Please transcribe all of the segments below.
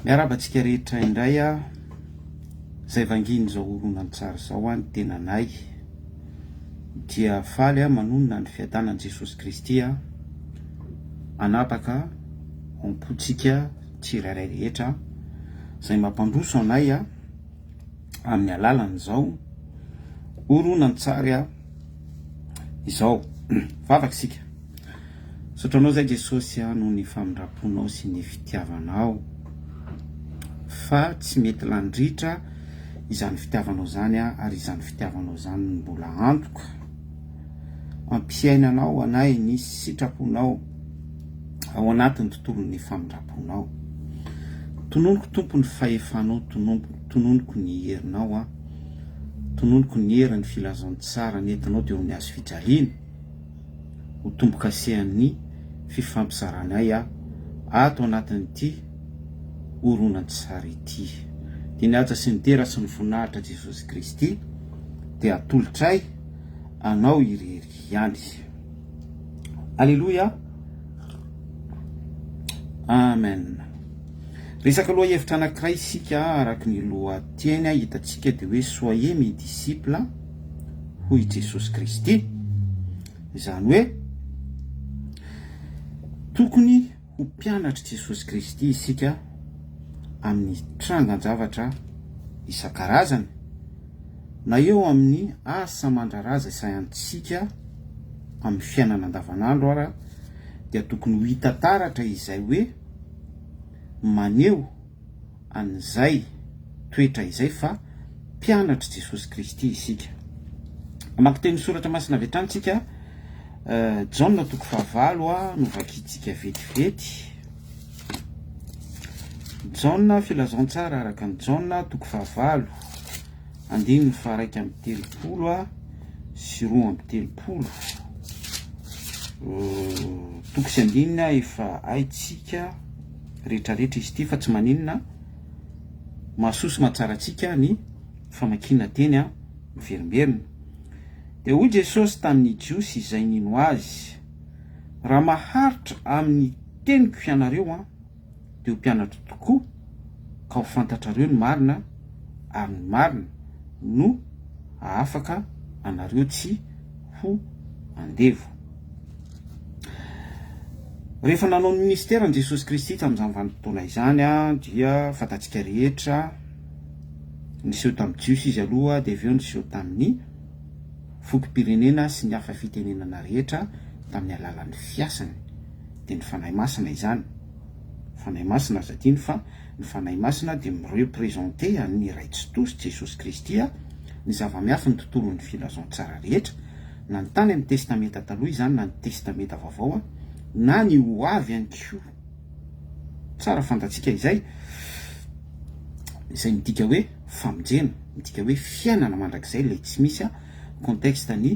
Miarahaba antsika rehetra indray a, izay vangian'izao horonantsary izao a, ny tenanay dia faly a manonona ny fiadanan'i Jesosy Kristy a, hanapaka ao am-pontsika tsirairay rehetra izay mampandroso anay a amin'ny alalan'izao horonantsary a izao. Vavaka isika. Misaotra anao zay Jesosy a noho ny famindramponao sy ny fitiavanao fa tsy mety lany ritra izany fitiavanao izany a ary izany fitiavanao izany no mbola antoka ampiainanao anay ny sitraponao ao anatin'ny tontolon'ny famindramponao. Tononiko Tompo ny fahefanao tononiko ny herinao a tononiko ny herin'ny filazantsara nentinao teo amin'ny hazo fijaliana. ho tombokasehan'ny fifampizaranay ato anatin'ity horonantsary ity. Dia ny haja sy ny dera sy ny voninahitra Jesosy Kristy dia atolotray Anao irery ihany. Aleloia. Amen. Resaka lohahevitra anankiray isika araka ny lohateny hitantsika dia hoe soyez mes disciples hoy Jesosy Kristy. Izany hoe tokony ho mpianatr'i Jesosy Kristy isika amin'ny trangan-javatra isan-karazany, na eo amin'ny asa aman-draharaha izay sahantsika amin'ny fiainana andavanandro ara dia tokony ho hita taratra izay hoe maneho an'izay toetra izay fa mpianatr'i Jesosy Kristy isika. Hamaky teny soratra masina avy hatrany tsika, Jaona toko fahavalo a, no vakintsika vetivety. Jaona filazantsara araka an'i Jaona toko fahavalo, andininy faha 31 a sy 32. Toko sy andininy efa haintsika. retraretra izy ity fa tsy maninona mahasoa sy mahatsara antsika ny famakiana teny a miverimberina. Dia hoy Jesosy tamin'ny Jiosy izay nino Azy, Raha maharitra amin'ny teniko ianareo an, dia ho mpianatro tokoa, ka ho fantatrareo ny marina, ary ny marina no hahafaka anareo tsy ho andevo. Rehefa nanao ny ministerany Jesosy Kristy tamin'izany vanim-potoana izany dia fantatsika rehetra, niseho tamin'ny Jiosy Izy aloha dia avy eo niseho tamin'ny fokom-pirenena sy ny hafa fitenenana rehetra tamin'ny alalan'ny fiasany, dia ny Fanahy Masina izany. Fanahy Masina aza adino fa ny Fanahy Masina dia mi-representer an'ny Ray Tsitoha sy Jesosy Kristy ny zava-miafin'ny tontolon'ny filazantsara rehetra, na ny tany amin'ny Testamenta Taloha izany na ny Testamenta Vaovao na ny ho avy ihany koa. Tsara fantatsika izay, izay midika hoe famonjena, midika hoe fiainana mandrakizay ilay tsy misy contexte ny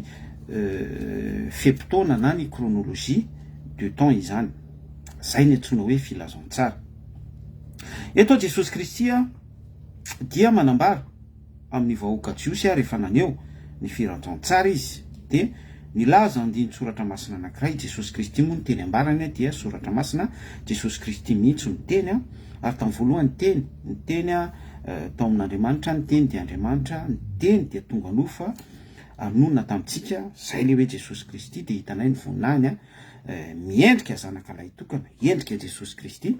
fe-potoana na ny chronologie de temps izany. Izay ny antsoina hoe filazantsara. Eto Jesosy Kristy dia manambara amin'ny vahoaka jiosy rehefa naneho ny firazantsara izy dia nilaza andinin-tsoratra masina anankiray, Jesosy Kristy moa ny teny ambarany dia soratra masina, Jesosy Kristy mihitsy no teny ary tamin'ny voalohany teny, ny teny tao amin'Andriamanitra, ny teny dia Andriamanitra, ny teny dia tonga nofo ary nonina tamintsika, izay ilay hoe Jesosy Kristy dia hitanay ny voninahiny miendrika zanaka lahitokana, endrika Jesosy Kristy,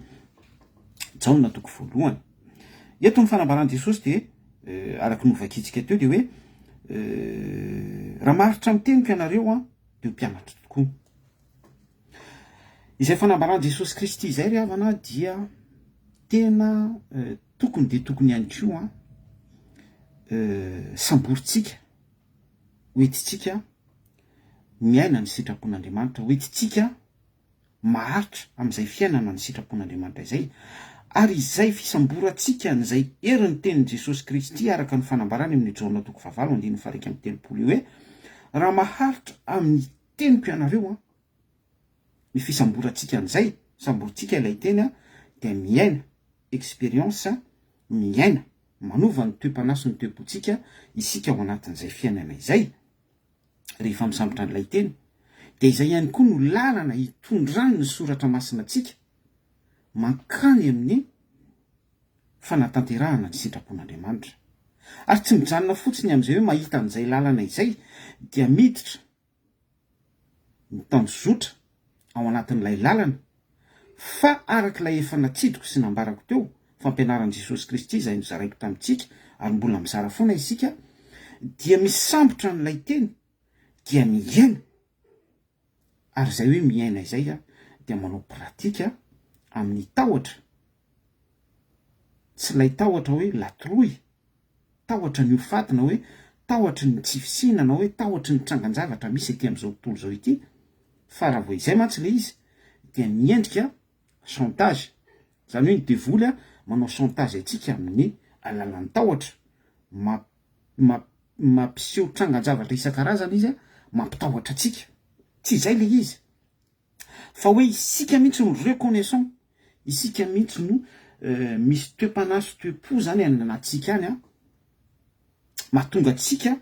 Jaona toko voalohany. Eto ny fanambaran'i Jesosy dia araka ny novakintsika teo dia hoe raha maharitra amin'ny teniko ianareo an dia ho mpianatro tokoa. Izay fanambaran'i Jesosy Kristy izay ry havana dia tena tokony dia tokony ihany koa an samborintsika, hoentintsika miaina ny sitrapon'Andriamanitra, hoentintsika maharitra amin'izay fiainana ny sitrapon'Andriamanitra izay, ary izay fisamborantsika an'izay herin'ny tenin'i Jesosy Kristy araka ny fanambarany amin'ny Jaona toko fahavalo andininy faha-31 io hoe, Raha maharitra amin'ny teniko ianareo an, ny fisamborantsika an'izay, samborintsika ilay teny an, dia miaina expérience, miaina, manova ny toe-panahy sy ny toe-pontsika isika ao anatin'izay fiainana izay. rehefa misambotra an'ilay teny, dia izay ihany koa no lalana hitondrany ny soratra masina antsika mankany amin'ny. fanatanterahana ny sitrapon'Andriamanitra. Ary tsy mijanona fotsiny amin'izay hoe mahita an'izay lalana izay dia miditra mitanjozotra ao anatin'ilay lalana fa araka ilay efa natsidiko sy nambarako teo, fampianaran'i Jesosy Kristy izay nozaraiko tamintsika ary mbola mizara foana isika, dia misambotra an'ilay teny dia miaina ary izay hoe miaina izay dia manao pratika amin'ny tahotra, tsy ilay tahotra hoe latroy, tahotra ny ho faty na hoe tahotry ny tsy fisiana na hoe tahotry ny trangan-javatra misy ety amin'izao tontolo izao ity, fa raha vao izay mantsy ilay izy dia miendrika chantage, izany hoe ny devoly manao chantage antsika amin'ny alalan'ny tahotra, mampiseho trangan-javatra isan-karazany izy mampitahotra antsika, tsy izay ilay izy. Fa hoe isika mihitsy no reconnaissant, isika mihitsy no misy toe-panahy sy toe-po zany any anatintsika any an, mahatonga antsika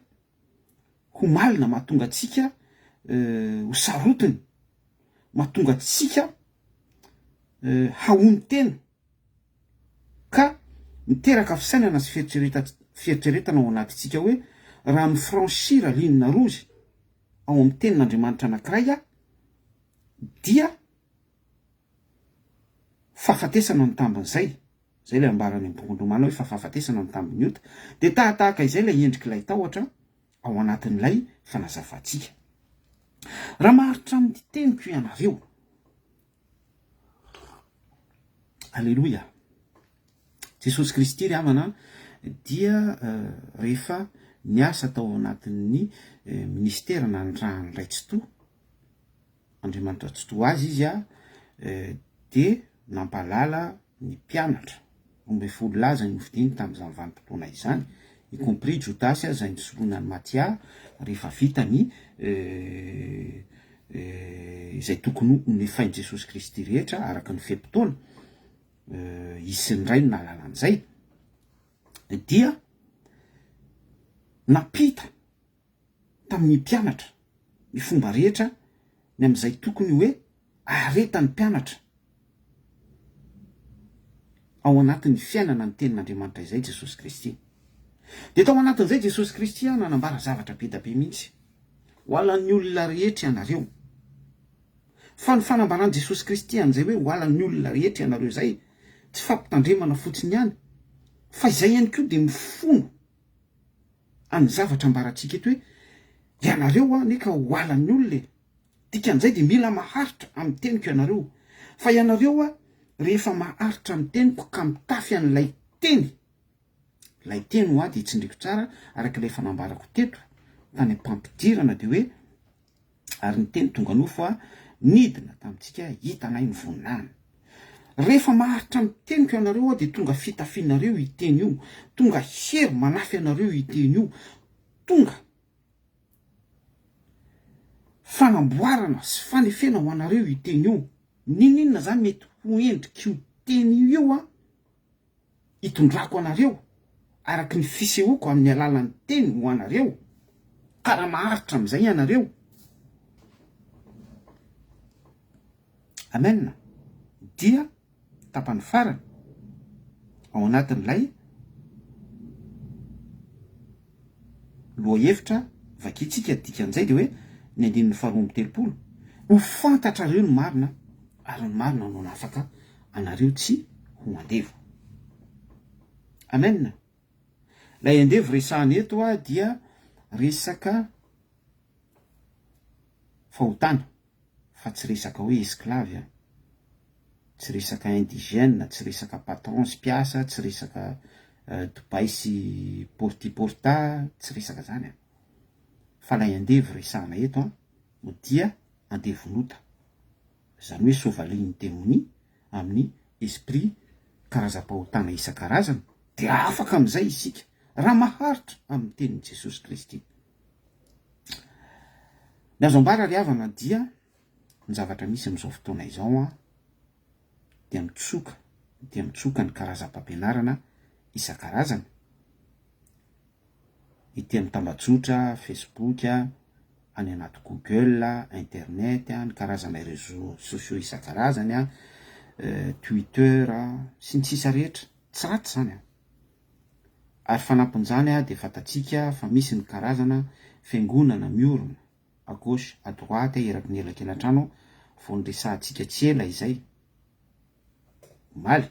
ho malina, mahatonga antsika ho sarotiny, mahatonga antsika hahonon-tena ka miteraka fisainana sy fieritreretana ao anatintsika hoe raha mi-franchir ligne rouge ao amin'ny tenin'Andriamanitra anankiray aho dia fahafatesana ny tambin'izay, izay ilay ambarany amin'ny bokin'ny Romana hoe fa fahafatesana ny tambin'ny ota, dia tahatahaka izay ilay endrik'ilay tahotra ao anatin'ilay fanazavantsika. Raha maharitra amin'ny teniko ianareo, Aleloia! Jesosy Kristy ry havana dia rehefa niasa tao anatin'ny ministera nanirahan'ny Ray Tsitoha, Andriamanitra Tsitoha azy izy dia nampahalala ny mpianatra 12 lahy izay nofidiny tamin'izany vanim-potoana izany, y compris Jodasy izay nisoloina an'i Matia rehefa vita ny izay tokony ho nefain'i Jesosy Kristy rehetra araka ny fe-potoana, izy sy ny Rainy nahalala an'izay, dia nampita tamin'ny mpianatra ny fomba rehetra ny amin'izay tokony hoe aharetan'ny mpianatra ao anatin'ny fiainana ny tenin'Andriamanitra izay Jesosy Kristy. Dia tao anatin'izay Jesosy Kristy nanambara zavatra be da be mihitsy. Ho halan'ny olona rehetra ianareo. Fa ny fanambaran'i Jesosy Kristy an'izay hoe ho halan'ny olona rehetra ianareo izay, tsy fampitandremana fotsiny ihany, fa izay ihany koa dia mifono an'ny zavatra ambarantsika eto hoe ianareo anie ka ho halan'ny olona e! Dikan'izay dia mila maharitra amin'ny teniko ianareo. Fa ianareo rehefa maharitra amin'ny teniko ka mitafy an'ilay teny, ilay teny hoa dia tsindriko tsara araka ilay efa nambarako teto tany am-pampidirana dia hoe ary ny teny tonga nofo a nidina tamintsika hitanay ny voninahiny. Rehefa maharitra amin'ny teniko ianareo aho dia tonga fitafianareo io teny io, tonga hery manafy anareo io teny io, tonga fanamboarana sy fanefena ho anareo io teny io. N'inon'inona zany mety ho endrik'io teny io an, hitondrako anareo araka ny fisehoako amin'ny alalan'ny teny ho anareo, ka raha maharitra amin'izay ianareo, Amen, dia tapany farany ao anatin'ilay lohahevitra vakintsika dikan'izay dia hoe ny andininy faharoa amby 30, ho fantatrareo ny marina ary ny marina no hanafaka anareo tsy ho andevo. Amen. Ilay andevo resahana eto dia resaka fahotana fa tsy resaka hoe esclave an, tsy resaka indigène, tsy resaka patron sy mpiasa, tsy resaka Dubaï sy porti porta, tsy resaka zany an, fa ilay andevo resahana eto an dia andevon'ota, zany hoe soavalin'ny demonia amin'ny esprit karazam-pahotana isan-karazany, dia afaka amin'izay isika raha maharitra amin'ny tenin'i Jesosy Kristy. Ny azo ambara ry havana dia ny zavatra misy amin'izao fotoana izao an, dia mitsoka dia mitsoka ny karazam-pampianarana isan-karazany, ety amin'ny tambajotra Facebook, any anaty Google, internet, ny karazana réseaux sociaux isan-karazany, Twitter, sy ny sisa rehetra. Tsy ratsy izany an! Ary fanampin'izany dia fantatsika fa misy ny karazana fiangonana miorina à gauche à droite eraky ny elakelantrano vao niresahantsika tsy ela izay omaly.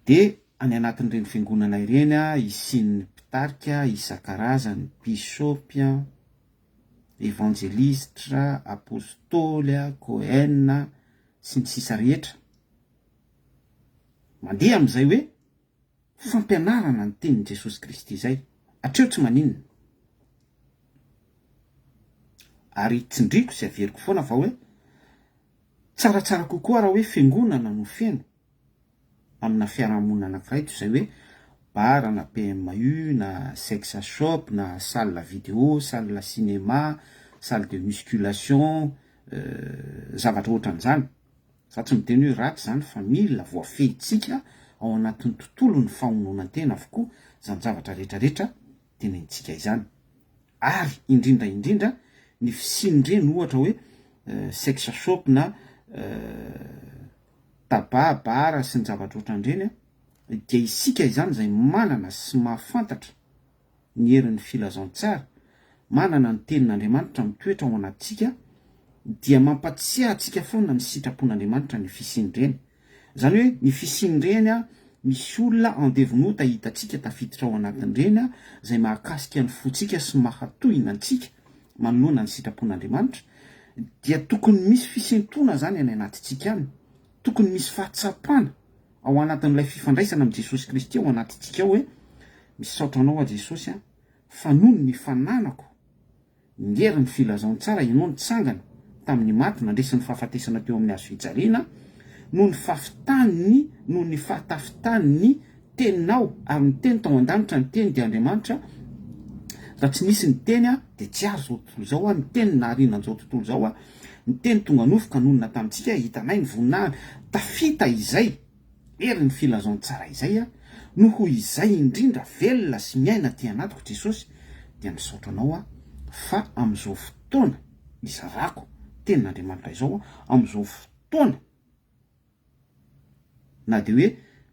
Dia any anatin'ireny fiangonana ireny hisian'ny mpitarika isan-karazany, bishop, evanjelistra, apostoly, cohen, sy ny sisa rehetra. Mandeha amin'izay hoe fampianarana ny tenin'i Jesosy Kristy izay. Hatreo tsy maninona. Ary tsindriko sy averiko foana fa hoe tsaratsara kokoa raha hoe fiangonana no feno amina fiarahamonina anankiray toy izay hoe bar na PMU na sex shop na salle vidéo, salle cinéma, salle de musculation, zavatra ohatran'izany. Za tsy miteny hoe ratsy izany fa mila voafehintsika ao anatin'ny tontolon'ny fahononan-tena avokoa izany zavatra rehetrarehetra tenenintsika izany. Ary indrindra indrindra ny fisian'ireny ohatra hoe sex shop na tabac, bar sy ny zavatra ohatran'ireny dia isika izany izay manana sy mahafantatra ny herin'ny filazantsara, manana ny tenin'Andriamanitra mitoetra ao anatintsika, dia mampatsiahy antsika foana ny sitrapon'Andriamanitra ny fisian'ireny. Izany hoe ny fisian'ireny, misy olona andevon'ota hitantsika tafiditra ao anatin'ireny, izay mahakasika ny fontsika sy mahatohina antsika manoloana ny sitrapon'Andriamanitra, dia tokony misy fisentoana izany any anatintsika any, tokony misy fahatsapana ao anatin'ilay fifandraisana amin'i Jesosy Kristy ao anatintsika ao hoe, Misaotra Anao aho Jesosy a, fa noho ny fananako ny herin'ny filazantsara Ianao nitsangana tamin'ny maty nandresy ny fahafatesana teo amin'ny hazo fijaliana, noho ny fahafitan'ny, noho ny fahatafitan'ny Teninao, ary ny Teny tao an-danitra, ny Teny dia Andriamanitra, raha tsy nisy ny Teny dia tsy ary izao tontolo izao, ny Teny nahariana an'izao tontolo izao, ny Teny tonga nofo ka nonina tamintsika, hitanay ny voninahiny, tafita izay herin'ny filazantsara izay, noho izay indrindra velona sy miaina aty anatiko Jesosy, dia misaotra Anao aho fa amin'izao fotoana izarako Tenin'Andriamanitra izao, amin'izao fotoana. Na dia hoe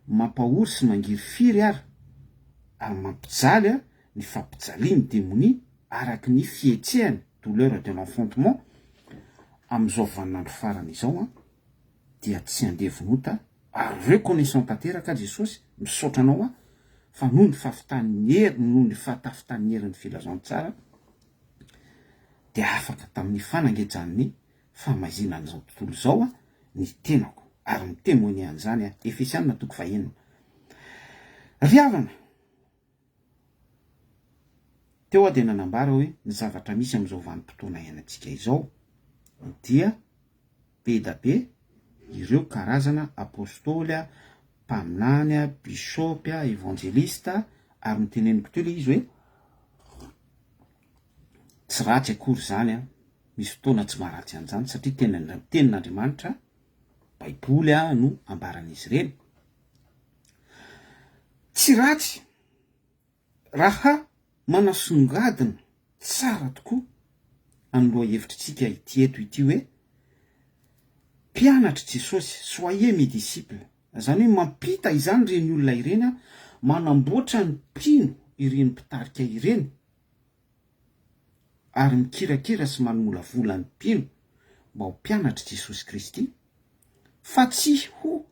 mampahory sy mangirifiry ara ary mampijaly ny fampijalian'ny demonia araka ny fihetsehany, douleur de l'enfantement, amin'izao vaninandro farany izao dia tsy andevon'ota ary reconnaissant tanteraka aho Jesosy, misaotra Anao aho fa noho ny fahavitan'ny hery, noho ny fahatafitan'ny herin'ny filazantsara dia afaka tamin'ny fanangejan'ny fahamaizinan'izao tontolo izao ny tenako ary mi-témoigner an'izany aho. Efesiana toko fahenina. Ry havana, teo aho dia nanambara hoe ny zavatra misy amin'izao vanim-potoana iainantsika izao dia be da be ireo karazana apostoly, mpaminany, bishop, evanjelista ary noteneniko teo ilay izy hoe tsy ratsy akory izany an. Misy fotoana tsy maharatsy an'izany satria tena tenin'Andriamanitra, baiboly no ambaran'izy ireny. Tsy ratsy raha manasongadina tsara tokoa amin'ny lohahevitritsika ity eto ity hoe mpianatr'i Jesosy, soyez mes disciples. Izany hoe mampita izany ireny olona ireny, manamboatra ny mpino ireny mpitarika ireny. ary mikirakira sy manolavola ny mpino mba ho mpianatr'i Jesosy Kristy, fa tsy ho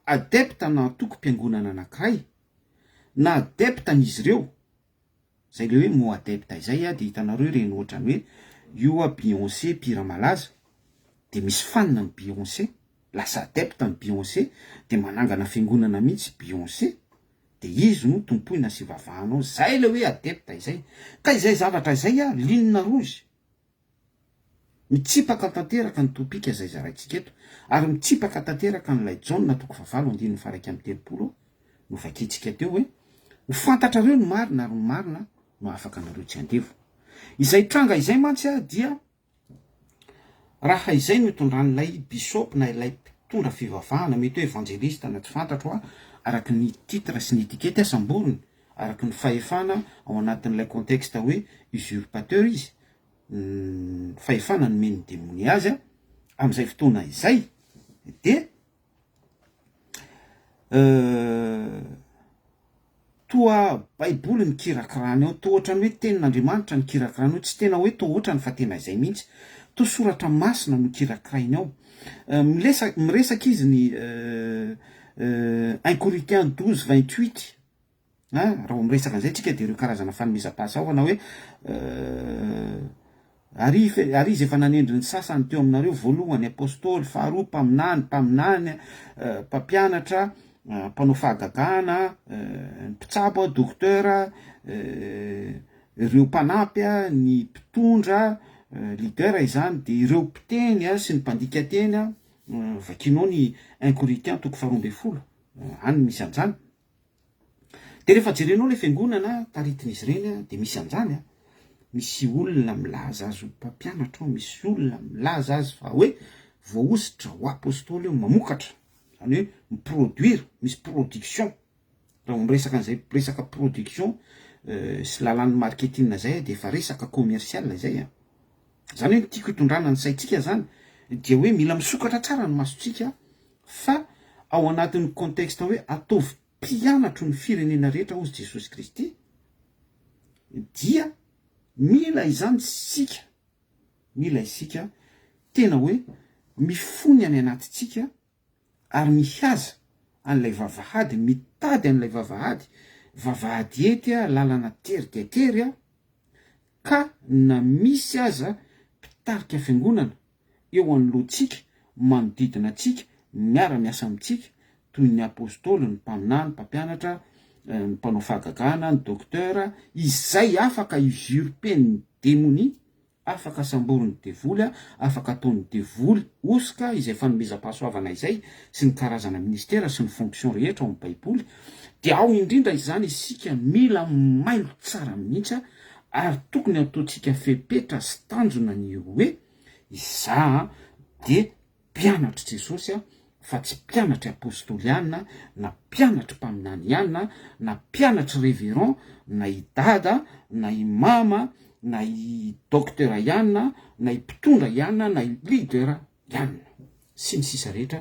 adepte na antokom-piangonana anankiray, na adepte an'izy ireo, izay le hoe mot adepte izay dia hitanareo ireny ohatran'ny hoe io a Beyoncé mpihira malaza, dia misy fan an'i Beyoncé, lasa adepte an'i Beyoncé, dia manangana fiangonana mihitsy Beyoncé, de izy no tompoina sy ivavahanao, zay le hoe adepte izay, ka izay zavatra izay a ligne rouge, mitsipaka tanteraka ny topika izay zaraintsika eto, ary mitsipaka tanteraka an'ilay Jaona toko fahavalo andininy faha 31 novakintsika teo hoe, ho fantatrareo ny marina ary ny marina no hahafaka anareo tsy andevo. Izay tranga izay mantsy a dia Raha izay no itondran'ilay bishop na ilay mpitondra fivavahana, mety hoe evanjelista na tsy fantatro a, araka ny titre sy ny etikety samboriny, araka ny fahefana ao anatin'ilay contexte hoe usurpateur izy, ny fahefana nomen'ny demonia azy a, amin'izay fotoana izay dia. Toa baiboly ny kirakirany ao, toa ohatran'ny hoe tenin'Andriamanitra ny kirakirany ao, tsy tena hoe toa ohatrany fa tena izay mihitsy, toa soratra masina no kirakirainy ao. Milesa- miresaka izy ny un Corinthiens 12 28, an, raha vao miresaka an'izay tsika dia ireo karazana fanomezam-pahasoavana hoe ary ary izy efa nanendry ny sasany teo aminareo, voalohany apostoly, faharoa mpaminany, mpaminany, mpampianatra, mpanao fahagagana, ny mpitsabo, docteur, ireo mpanampy, ny mpitondra, leader izany, dia ireo mpiteny sy ny mpandika teny, vakinao ny un Corinthiens toko faharoa ambinifolo, any misy an'izany. Dia rehefa jerenao ilay fiangonana taritin'izy ireny dia misy an'izany an, misy olona milaza azy ho mpampianatra ao, misy olona milaza azy fa hoe voahosotra ho apostoly eo, mamokatra, izany hoe mi-produire, misy production, raha vao miresaka an'izay resaka production sy lalàn'ny marketing izay dia efa resaka commercial izay an. Izany hoe ny tiako hitondrana ny saintsika izany dia hoe mila misokatra tsara ny masontsika fa ao anatin'ny contexte hoe ataovy mpianatro ny firenena rehetra hozy Jesosy Kristy dia mila izany isika, mila isika tena hoe mifony any anatintsika ary mihaza an'ilay vavahady, mitady an'ilay vavahady, vavahady ety a, lalana tery dia tery a, ka na misy aza mpitarika fiangonana eo anoloantsika, manodidina antsika, miara-miasa amintsika, toy ny apostoly, ny mpaminany, mpampianatra, ny mpanao fahagagana, ny docteur, izay afaka usurper-n'ny demonia, afaka samborin'ny devoly, afaka ataon'ny devoly hosoka izay fanomezam-pahasoavana izay, sy ny karazana ministera sy ny fonction rehetra ao amin'ny baiboly, dia ao indrindra izany isika mila mailo tsara mihitsy ary tokony ataontsika fepetra sy tanjona ny hoe izaho dia mpianatr'i Jesosy aho fa tsy mpianatr'i apostoly ihany na mpianatr'i mpaminany ihany na mpianatr'i reverend na i dada na i mama na i docteur ihany na i mpitondra ihany na i leader ihany sy ny sisa rehetra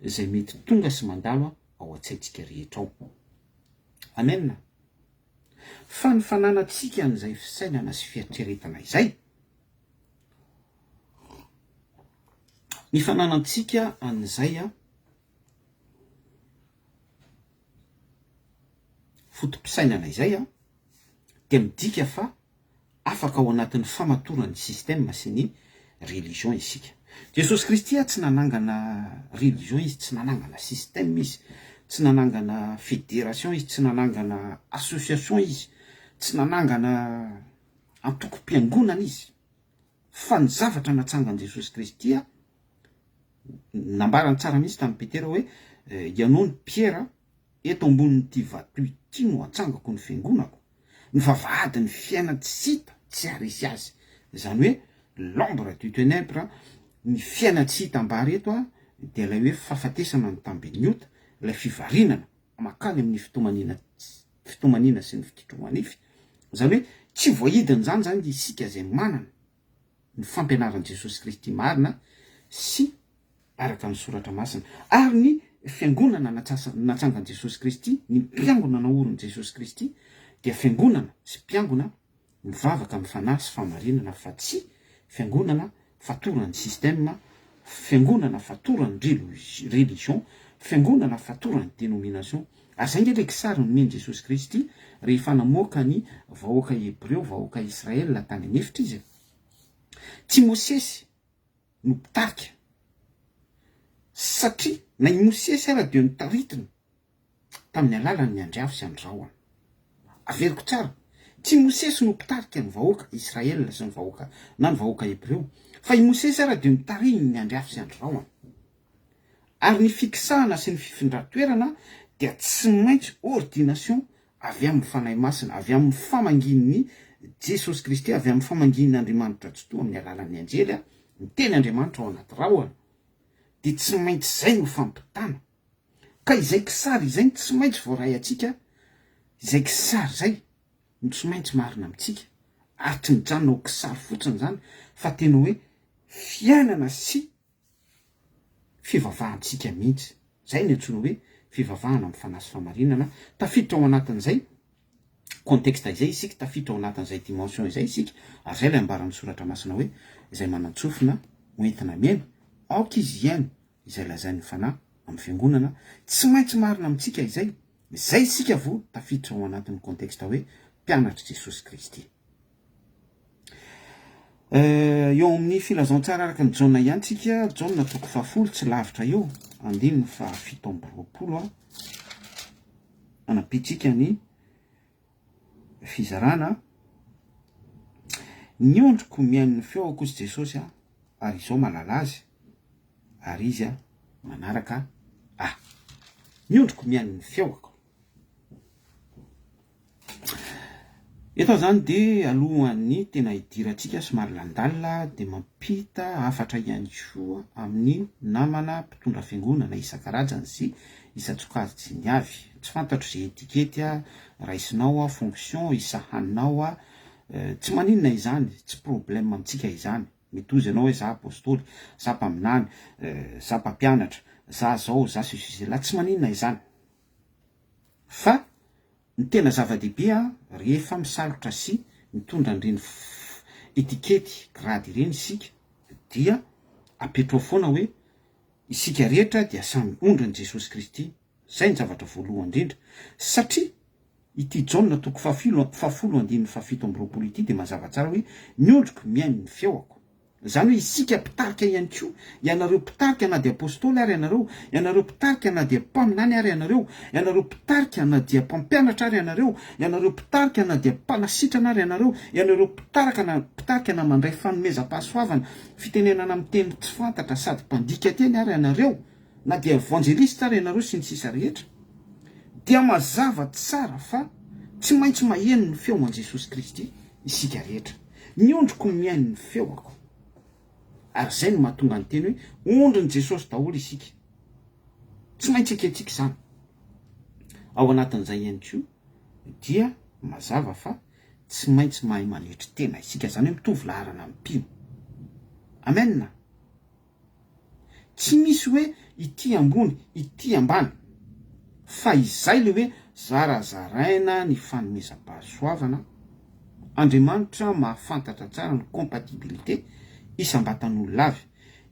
izay mety tonga sy mandalo ao an-tsaintsika rehetra ao. Amen. Fa ny fananantsika an'izay fisainana sy fieritreretana izay, ny fananantsika an'izay foto-pisainana izay dia midika fa afaka ao anatin'ny famatoran'ny système sy ny religion isika. Jesosy Kristy tsy nanangana religion izy, tsy nanangana système izy, tsy nanangana fédération izy, tsy nanangana association izy, tsy nanangana antokom-piangonana izy, fa ny zavatra natsangan'i Jesosy Kristy nambarany tsara mihitsy tamin'i Petera hoe ianao ny Piera, eto ambonin'ity vato ity no atsangako ny fiangonako, ny vavahadin'ny fiainana tsy hita tsy haharesy azy, izany hoe l'ombre du ténèbre, ny fiainana tsy hita ambara eto dia ilay hoe fahafatesana ny tambin'ny ota, ilay fivarinana mankany amin'ny fitomaniana fitomaniana sy ny fikitroha-nify, izany hoe tsy voahidin'izany izany isika izay manana ny fampianaran'i Jesosy Kristy marina sy araka ny Soratra Masina, ary ny fiangonana natsangan'i Jesosy Kristy, ny mpiangona naorin'i Jesosy Kristy dia fiangonana sy mpiangona mivavaka amin'ny fanahy sy fahamarinana fa tsy fiangonana fatoran'ny système, fiangonana fatoran'ny religion, fiangonana fatoran'ny dénomination. Ary izay ange ilay kisary nomen'i Jesosy Kristy rehefa namoaka ny vahoaka Hebreo, vahoaka Israel tany an'efitra izy e. Tsy Mosesy no mpitarika satria na i Mosesy ara dia notaritiny tamin'ny alalan'ny andry afo sy andry rahona. Averiko tsara, tsy i Mosesy no mpitarika ny vahoaka Israel sy ny vahoaka na ny vahoaka Hebreo, fa i Mosesy ara dia notarihin'ny andry afo sy andry rahona. Ary ny fikisahana sy ny fifindran-toerana dia tsy maintsy ordination avy amin'ny Fanahy Masina, avy amin'ny famangian'i Jesosy Kristy, avy amin'ny famangian'Andriamanitra Tsitoha amin'ny alalan'ny anjely, miteny Andriamanitra ao anaty rahona, dia tsy maintsy izay no fampitana. Ka izay kisary izay no tsy maintsy voaray antsika, izay kisary izay no tsy maintsy marina amintsika, ary tsy mijanona ho kisary fotsiny izany fa tena hoe fiainana sy fivavahantsika mihitsy. Izay no antsoina hoe fivavahana amin'ny fanahy sy fahamarinana, tafiditra ao anatin'izay contexte izay isika, tafiditra ao anatin'izay dimension izay isika, ary izay ilay ambaran'ny soratra masina hoe izay manan-tsofina ho entina mihaino, aoka izy hihaino izay lazain'ny fanahy amin'ny fiangonana, tsy maintsy marina amintsika izay, izay isika vao tafiditra ao anatin'ny contexte hoe mpianatr'i Jesosy Kristy. Eo amin'ny filazantsara araka ny Jaona ihany tsika, Jaona toko fahafolo, tsy lavitra eo, andininy fahafito amby roapolo a, anampiantsika ny fizarana. Ny ondriko mihaino ny feoko hozy Jesosy a, ary izao mahalala azy, ary izy a manaraka ahy. Ny ondriko mihaino ny feoko. Eto aho zany de alohan'ny tena hidirantsika somary landalina de mampita hafatra ihany koa amin'ny namana mpitondra fiangonana isan-karazany sy isan-tsokajiny avy. Tsy fantatro ze etikety raisinao, fonction isahaninao, tsy maninona izany, tsy problème amintsika izany. Mety hozy ianao hoe za apostoly, za mpaminany, za mpampianatra, za zao, za ceci cela, tsy maninona izany. Fa ny tena zava-dehibe an, rehefa misalotra sy mitondra an'ireny etikety, grady ireny isika dia apetrao foana hoe isika rehetra dia samy ondrin'i Jesosy Kristy, zay ny zavatra voalohany indrindra, satria ity Jaona toko fahafolo andininy fahafito amby roapolo ity dia mazava tsara hoe ny ondriko mihaino ny feoko. Izany hoe isika mpitarika ihany koa, ianareo mpitarika na dia apostoly ary ianareo, ianareo mpitarika na dia mpaminany ary ianareo, ianareo mpitarika na dia mpampianatra ary ianareo, ianareo mpitarika na dia mpanasitrana ary ianareo, ianareo mpitaraka na mpitarika na mandray fanomezam-pahasoavana, fitenenana amin'ny teny tsy fantatra sady mpandika teny ary ianareo, na dia evanjelista ary ianareo sy ny sisa rehetra, dia mazava tsara fa tsy maintsy maheno ny feo an'i Jesosy Kristy isika rehetra. Ny ondriko mihaino ny feoko. Ary izay no mahatonga ny teny hoe ondrin'i Jesosy daholo isika. Tsy maintsy ekentsika izany. Ao anatin'izay ihany koa dia mazava fa tsy maintsy mahay manetry tena isika, izany hoe mitovy laharana amin'ny mpino. Amen! Tsy misy hoe ity ambony, ity ambany, fa izay le hoe zarazaraina ny fanomezam-pahasoavana, Andriamanitra mahafantatra tsara ny compatibilité isam-batan'olona avy,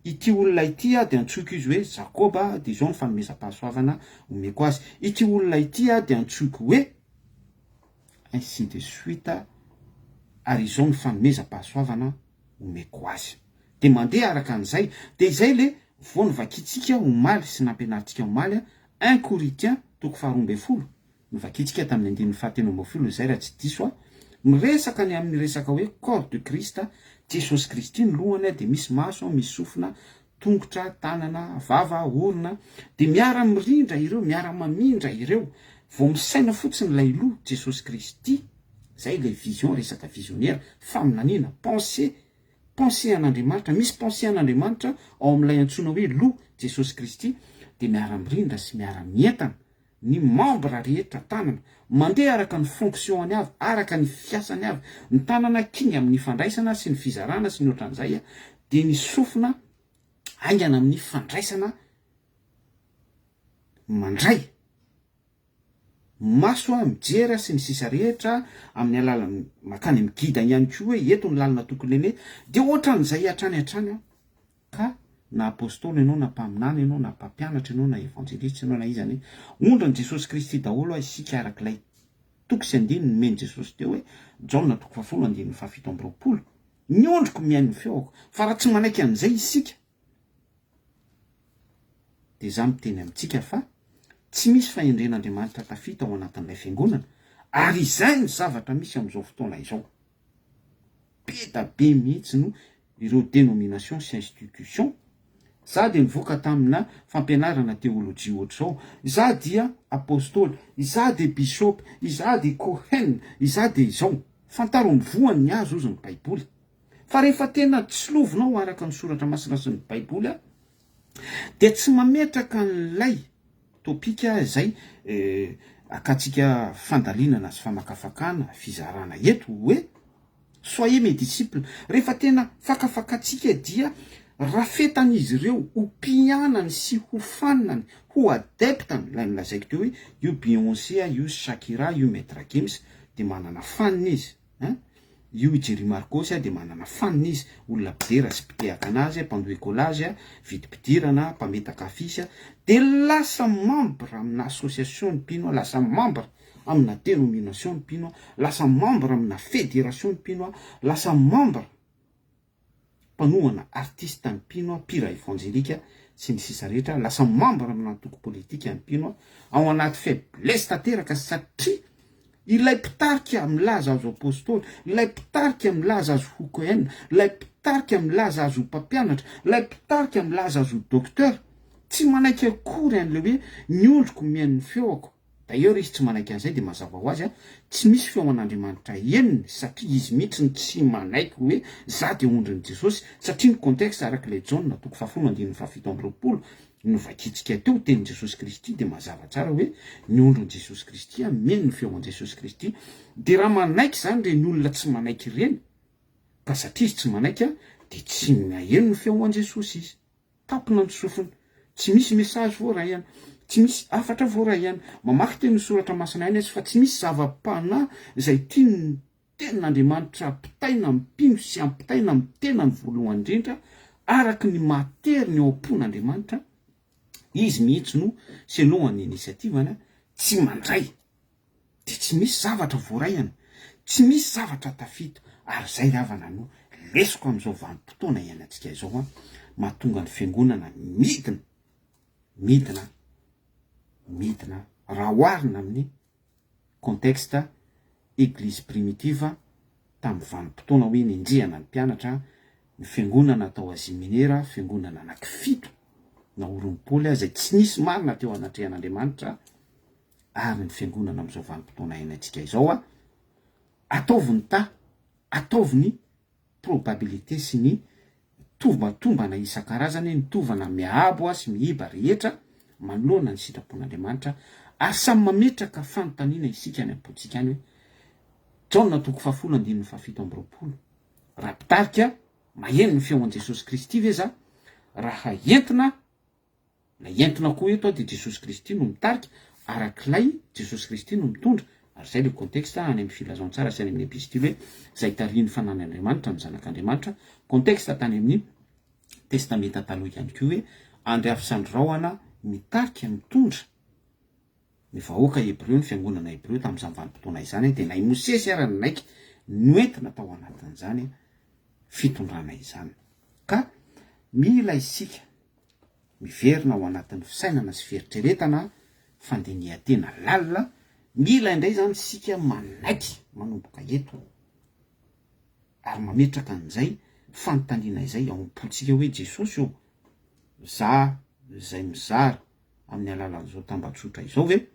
ity olona ity dia antsoiko izy hoe Jakoba dia izao ny fanomezam-pahasoavana omeko azy, ity olona ity dia antsoiko hoe ainsi de suite ary izao ny fanomezam-pahasoavana omeko azy. Dia mandeha araka an'izay. Dia izay le vao novakintsika omaly sy nampianarintsika omaly an, un Corinthiens toko faharoa ambin'ny folo, novakintsika tamin'ny andininy fahatelo ambin'ny folo izay raha tsy diso aho, miresaka ny amin'ny resaka hoe corps de Christ, Jesosy Kristy ny lohany dia misy maso, misy sofina, tongotra, tanana, vava, orona, dia miara-mirindra ireo, miara-mamindra ireo, vao misaina fotsiny ilay loha, Jesosy Kristy, zay ilay vision, resaka visionnaire, faminaniana, pensée, pensée an'Andriamanitra, misy pensée an'Andriamanitra ao amin'ilay antsoina hoe loha, Jesosy Kristy, dia miara-mirindra sy miara-mientana ny membre rehetra tanana, mandeha araka ny fonction-ny avy, araka ny fiasany avy, ny tanana kinga amin'ny fandraisana sy ny fizarana sy ny ohatran'izay, dia ny sofina haingana amin'ny fandraisana mandray. Maso a, mijery a, sy ny sisa rehetra amin'ny alalan'ny makany amin'ny guide ihany koa hoe eto ny lalana tokony aleha, dia ohatran'izay hatrany hatrany an, ka na apostoly ianao na mpaminany ianao na mpampianatra ianao na evanjelista ianao na iza anie, ondrin'i Jesosy Kristy daholo a isika arak'ilay toko sy andininy nomen'i Jesosy teo hoe Jaona toko fahafolo andininy fahafito amby roapolo, ny ondriko mihaino ny feoko, fa raha tsy manaiky an'izay isika, Dia izaho miteny amintsika fa tsy misy fahendren'Andriamanitra tafita ao anatin'ilay fiangonana, ary izay no zavatra misy amin'izao fotoana izao. Be da be mihitsy no ireo dénomination sy institution. Izaho dia nivoaka tamina fampianarana teolojia ohatr'izao, izaho dia apostoly, izaho dia bishop, izaho dia kohen, izaho dia izao. Fantaro amin'ny voany ny hazo hozy ny baiboly. Fa rehefa tena tsilovinao araka ny soratra masina sy ny baiboly aho dia tsy mametraka an'ilay topika izay akantsika fandalinana sy famakafakana, fizarana eto hoe soyez mes disciples. Rehefa tena fakafakantsika dia rafetan'izy ireo ho mpianany sy ho fanany, ho adepte-ny, ilay nolazaiko teo hoe io Beyoncé, io Shakira, io Maitre Gims dia manana fan izy ein, io i Jerry Marcos dia manana fan izy, olona mpidera sy mpitehaka anazy, mpandoa ecolage, vidim-pidirana, mpametaka afisy, dia lasa membre amina association ny mpino, lasa membre amina denomination ny mpino, lasa membre amina federation ny mpino, lasa membre mpanohana artiste ny mpino, mpira evanjelika sy ny sisa rehetra, lasa membre amina antoko politika ny mpino, ao anaty faiblesse tanteraka satria ilay mpitarika milaza azy ho apostoly, ilay mpitarika milaza azy ho cohen, ilay mpitarika milaza azy ho mpampianatra, ilay mpitarika milaza azy ho docteur, tsy manaiky akory an'ilay hoe ny ondriko mihaino ny feoko. D'ailleurs izy tsy manaiky an'izay dia mazava ho azy a, tsy misy feo an'Andriamanitra henony satria izy mihitsy no tsy manaiky hoe za dia ondrin'i Jesosy satria ny contexte araka ilay Jaona toko fahafolo andininy fahafito amby roapolo novakintsika teo tenin'i Jesosy Kristy dia mazava tsara hoe ny ondrin'i Jesosy Kristy a mino ny feo an'i Jesosy Kristy. Dia raha manaiky izany ireny olona tsy manaiky ireny ka satria izy tsy manaiky a dia tsy maheno ny feo an'i Jesosy izy. Tampona ny sofina. Tsy misy message voaray any. Tsy misy hafatra voaray any. Mamaky teny ny soratra masina ihany izy fa tsy misy zava-panahy izay tian'ny tenin'Andriamanitra ampitaina amin'ny mpino sy ampitaina amin'ny tenany voalohany indrindra araka ny maha-tery ny ao am-pon'Andriamanitra. Izy mihitsy no selon ny initiative-ny tsy mandray. Dia tsy misy zavatra voaraihana, tsy misy zavatra tafita, ary izay ry havana no lesoko amin'izao vanim-potoana iainantsika izao an, mahatonga ny fiangonana midina, midina, midina, raha oharina amin'ny contexte eglise primitive tamin'ny vanim-potoana hoe nenjehana ny mpianatra, ny fiangonana tao Asie Minera, fiangonana anankifito naorin'i Paoly izay tsy nisy marina teo anatrehan'Andriamanitra, ary ny fiangonana amin'izao vanim-potoana iainantsika izao a, ataovy ny taha, ataovy ny probabilité sy ny tombatombana isan-karazany, ny tovana miabo sy miiba rehetra manoloana ny sitrapon'Andriamanitra, ary samy mametraka fanontaniana isika any am-pontsika any hoe, Jaona toko fahafolo andininy fahafito amby roapolo, raha mpitarika maheno ny feon'i Jesosy Kristy ve za, raha entina Na entina koa eto dia Jesosy Kristy no mitarika, arak'ilay Jesosy Kristy no mitondra, ary izay ilay contexte any amin'ny filazantsara sy any amin'ny epistily hoe izay tarihin'ny fanan'Andriamanitra ny zanak'Andriamanitra, contexte tany amin'ny testamenta taloha ihany koa hoe andry afo sy andry rahona mitarika, mitondra ny vahoaka hebreo, ny fiangonana hebreo tamin'izany vanim-potoana izany, dia na i Mosesy ara nanaiky noentina tao anatin'izany fitondrana izany. Ka mila isika miverina ao anatin'ny fisainana sy fieritreretana, fandinihan-tena lalina, mila indray izany isika manaiky manomboka eto ary mametraka an'izay fanontaniana izay ao am-pontsika hoe Jesosy ô, za izay mizara amin'ny alalan'izao tambajotra izao ve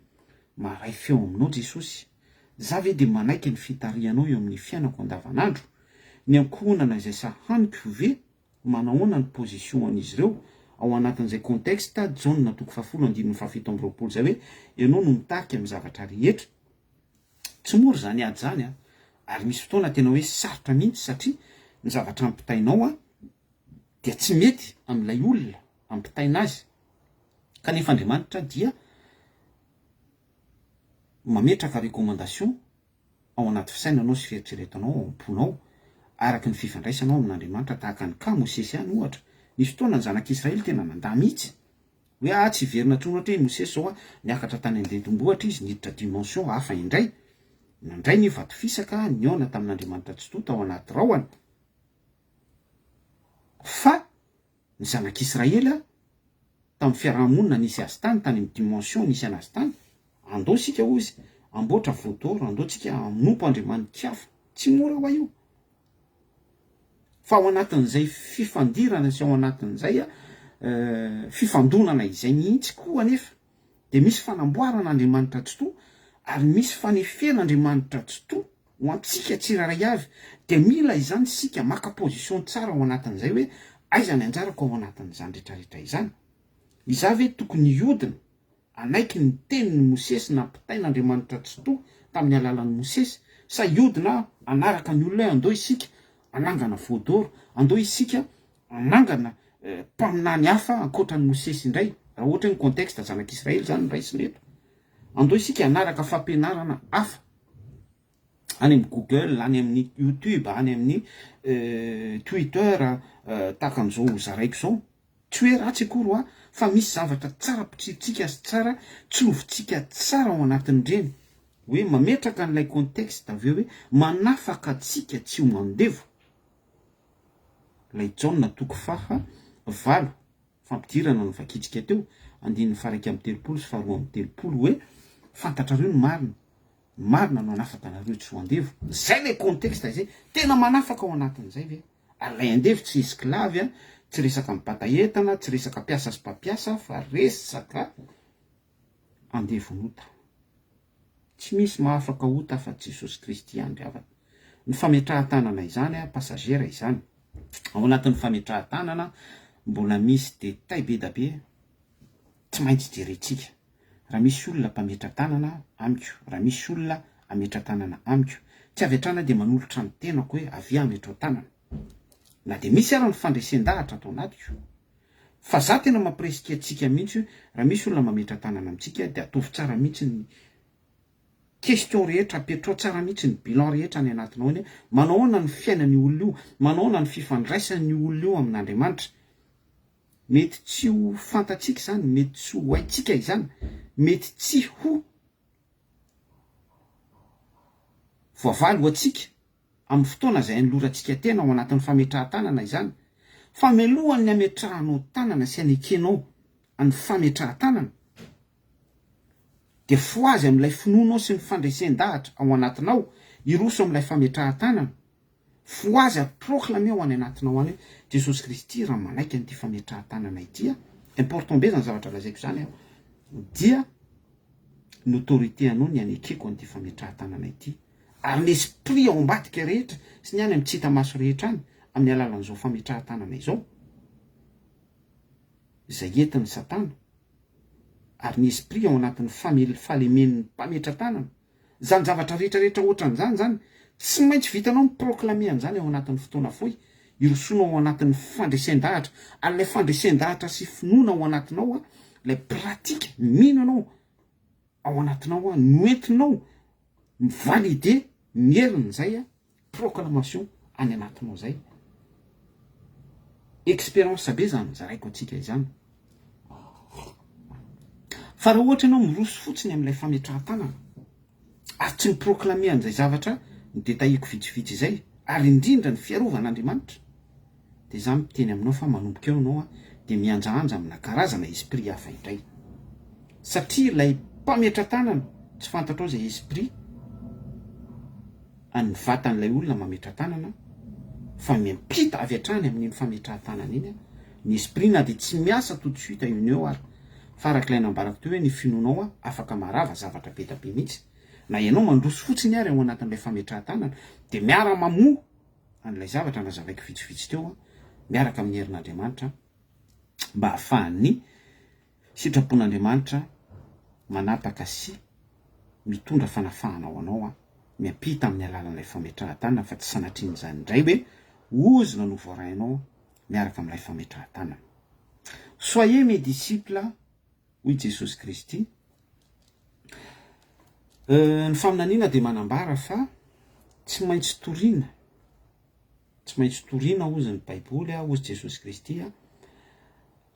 maharay feo aminao Jesosy? Za ve dia manaiky ny fitarihanao eo amin'ny fiainako andavanandro? Ny ankohonana izay sahaniko ve manahoana ny position an'izy ireo ao anatin'izay contexte Jaona toko fahafolo andininy fahafito amby roapolo izay hoe ianao no mitarika amin'ny zavatra rehetra? Tsy mora izany ady izany an! Ary misy fotoana tena hoe sarotra mihitsy satria ny zavatra ampitainao an dia tsy mety amin'ilay olona ampitaina azy kanefa Andriamanitra dia mametraka recommandation ao anaty fisainanao sy fieritreretanao ao am-ponao araka ny fifandraisanao amin'Andriamanitra tahaka ny cas Mosesy ihany ohatra. Nisy fotoana ny zanak'Israely tena nandà mihitsy hoe ah tsy hiverina intsony ohatra hoe i Mosesy izao ah niakatra tany an-tendrombohitra izy niditra dimension hafa indray nandray ny vato fisaka nihaona tamin'Andriamanitra Tsitoha tao anaty rahona fa ny zanak'Israely ah tamin'ny fiaraha-monina nisy azy tany, tany amin'ny dimension nisy anazy tany, andao isika hoy izy hamboatra veau d'or, andao tsika hanompo andriamani-kafa, tsy mora hoa io, fa ao anatin'izay fifandirana sy ao anatin'izay fifandonana izay mihitsy koa anefa dia misy fanamboarana Andriamanitra Tsitoha ary misy fanefena Andriamanitra Tsitoha ho antsika tsirairay avy, dia mila izany isika maka position tsara ao anatin'izay hoe aiza ny anjarako ao anatin'izany retraretra izany? Izaho ve tokony hiodina hanaiky ny tenin'i Mosesy nampitain'Andriamanitra Tsitoha tamin'ny alalan'i Mosesy sa hiodina aho hanaraka ny olona hoe andao isika hanangana veau d'or, andao isika hanangana. mpaminany hafa ankoatra an'i Mosesy indray, raha ohatra hoe ny contexte zanak'Israely izany no raisina eto. Andao isika hanaraka fampianarana hafa any amin'ny Google, any amin'ny YouTube, any amin'ny Twitter, tahaka an'izao hozaraiko izao. Tsy hoe ratsy akory hoa fa misy zavatra tsara potsirintsika sy tsara tsirovintsika tsara ao anatin'ireny hoe mametraka an'ilay contexte avy eo hoe manafaka antsika tsy ho andevo ilay Jaona toko faha valo fampidirana novakintsika teo andininy faha 31 sy faha 32 hoe fantatrareo ny marina ny marina no hanafaka anareo tsy ho andevo zay ilay contexte izay tena manafaka ao anatin'izay ve Ary ilay andevo tsy esclave a, tsy resaka mibata entana, tsy resaka mpiasa sy mpampiasa fa resaka andevon'ota. Tsy misy mahafaka ota afa tsy Jesosy Kristy ihany ry havana. Ny fametrahan-tanana izany a, passagère izany. Ao anatin'ny fametrahan-tanana mbola misy détail be da be tsy maintsy jerentsika. Raha misy olona mpametra-tanana amiko, raha misy olona hametra-tanana amiko, tsy avy hatrany aho dia manolotra ny tenako hoe avia hametrao tanana. Na dia misy ara ny fandresen-dahatra ato anatiko. Fa za tena mampirisika antsika mihitsy hoe raha misy olona mametra-tanana amintsika dia ataovy tsara mihitsy ny question rehetra, apetrao tsara mihitsy ny bilan rehetra any anatinao any hoe manao ahoana ny fiainan'io olona io, manao ahoana ny fifandraisan'io olona io amin'Andriamanitra. Mety tsy ho fantatsika izany, mety tsy ho haintsika izany, mety tsy ho voavaly ho antsika amin'ny fotoana izay anolorantsika tena ao anatin'ny fametrahan-tanana izany. Fa mialohan'ny hametrahanao tanana sy hanekenao ny fametrahan-tanana, dia fohazy amin'ilay finoanao sy ny fandresen-dahatra ao anatinao hiroso amin'ilay fametrahan-tanana. Fohazy ary proclameo any anatinao any hoe Jesosy Kristy raha manaiky an'ity fametrahan-tanana ity aho, important be zany zavatra lazaiko zany an, dia ny autorité anao ny anekeko an'ity fametrahan-tanana ity ary ny esprit ao ambadika rehetra sy ny any amin'ny tsy hita maso rehetra any amin'ny alalan'izao fametrahan-tanana izao izay entin'ny satana ary ny esprit ao anatin'ny famel- fahalemen'ny mpametra-tanana Izany zavatra rehetra rehetra ohatran'izany izany, tsy maintsy vitanao mi-proclamer an'izany ao anatin'ny fotoana fohy, hirosoanao ao anatin'ny fandresen-dahatra, ary ilay fandresen-dahatra sy finoana ao anatinao, ilay pratique, mino ianao ao anatinao, no entinao mi-valider ny herin'izay proclamation any anatinao zay. Expérience be zany zaraiko antsika izany. Fa raha ohatra ianao miroso fotsiny amin'ilay fametrahan-tanana ary tsy mi-proclamer an'izay zavatra nodetailleko vitsivitsy izay ary indrindra ny fiarovan'Andriamanitra dia za miteny aminao fa manomboka eo ianao dia mihanjahanja amina karazana esprit hafa indray satria ilay mpametra-tanana tsy fantatrao izay esprit an'ny vatan'ilay olona mametra-tanana fa miampita avy hatrany amin'iny fametrahan-tanana iny ny esprit na dia tsy miasa tout de suite io eo ary fa arak'ilay nambarako teo hoe ny finoanao afaka maharava zavatra be da be mihitsy na ianao mandroso fotsiny ary ao anatin'ilay fametrahan-tanana dia miara-mamoha an'ilay zavatra nazavaiko vitsivitsy teo miaraka amin'ny herin'Andriamanitra mba hahafahan'ny sitrapon'Andriamanitra manapaka sy mitondra fanafahana ho anao miampita amin'ny alalan'ilay fametrahan-tanana fa tsy sanatrian'izany indray hoe ozona no voarainao miaraka amin'ilay fametrahan-tanana. Soyez mes disciples hoy Jesosy Kristy. Ny faminaniana dia manambara fa tsy maintsy torina, tsy maintsy torina hozy ny Baiboly, hozy Jesosy Kristy,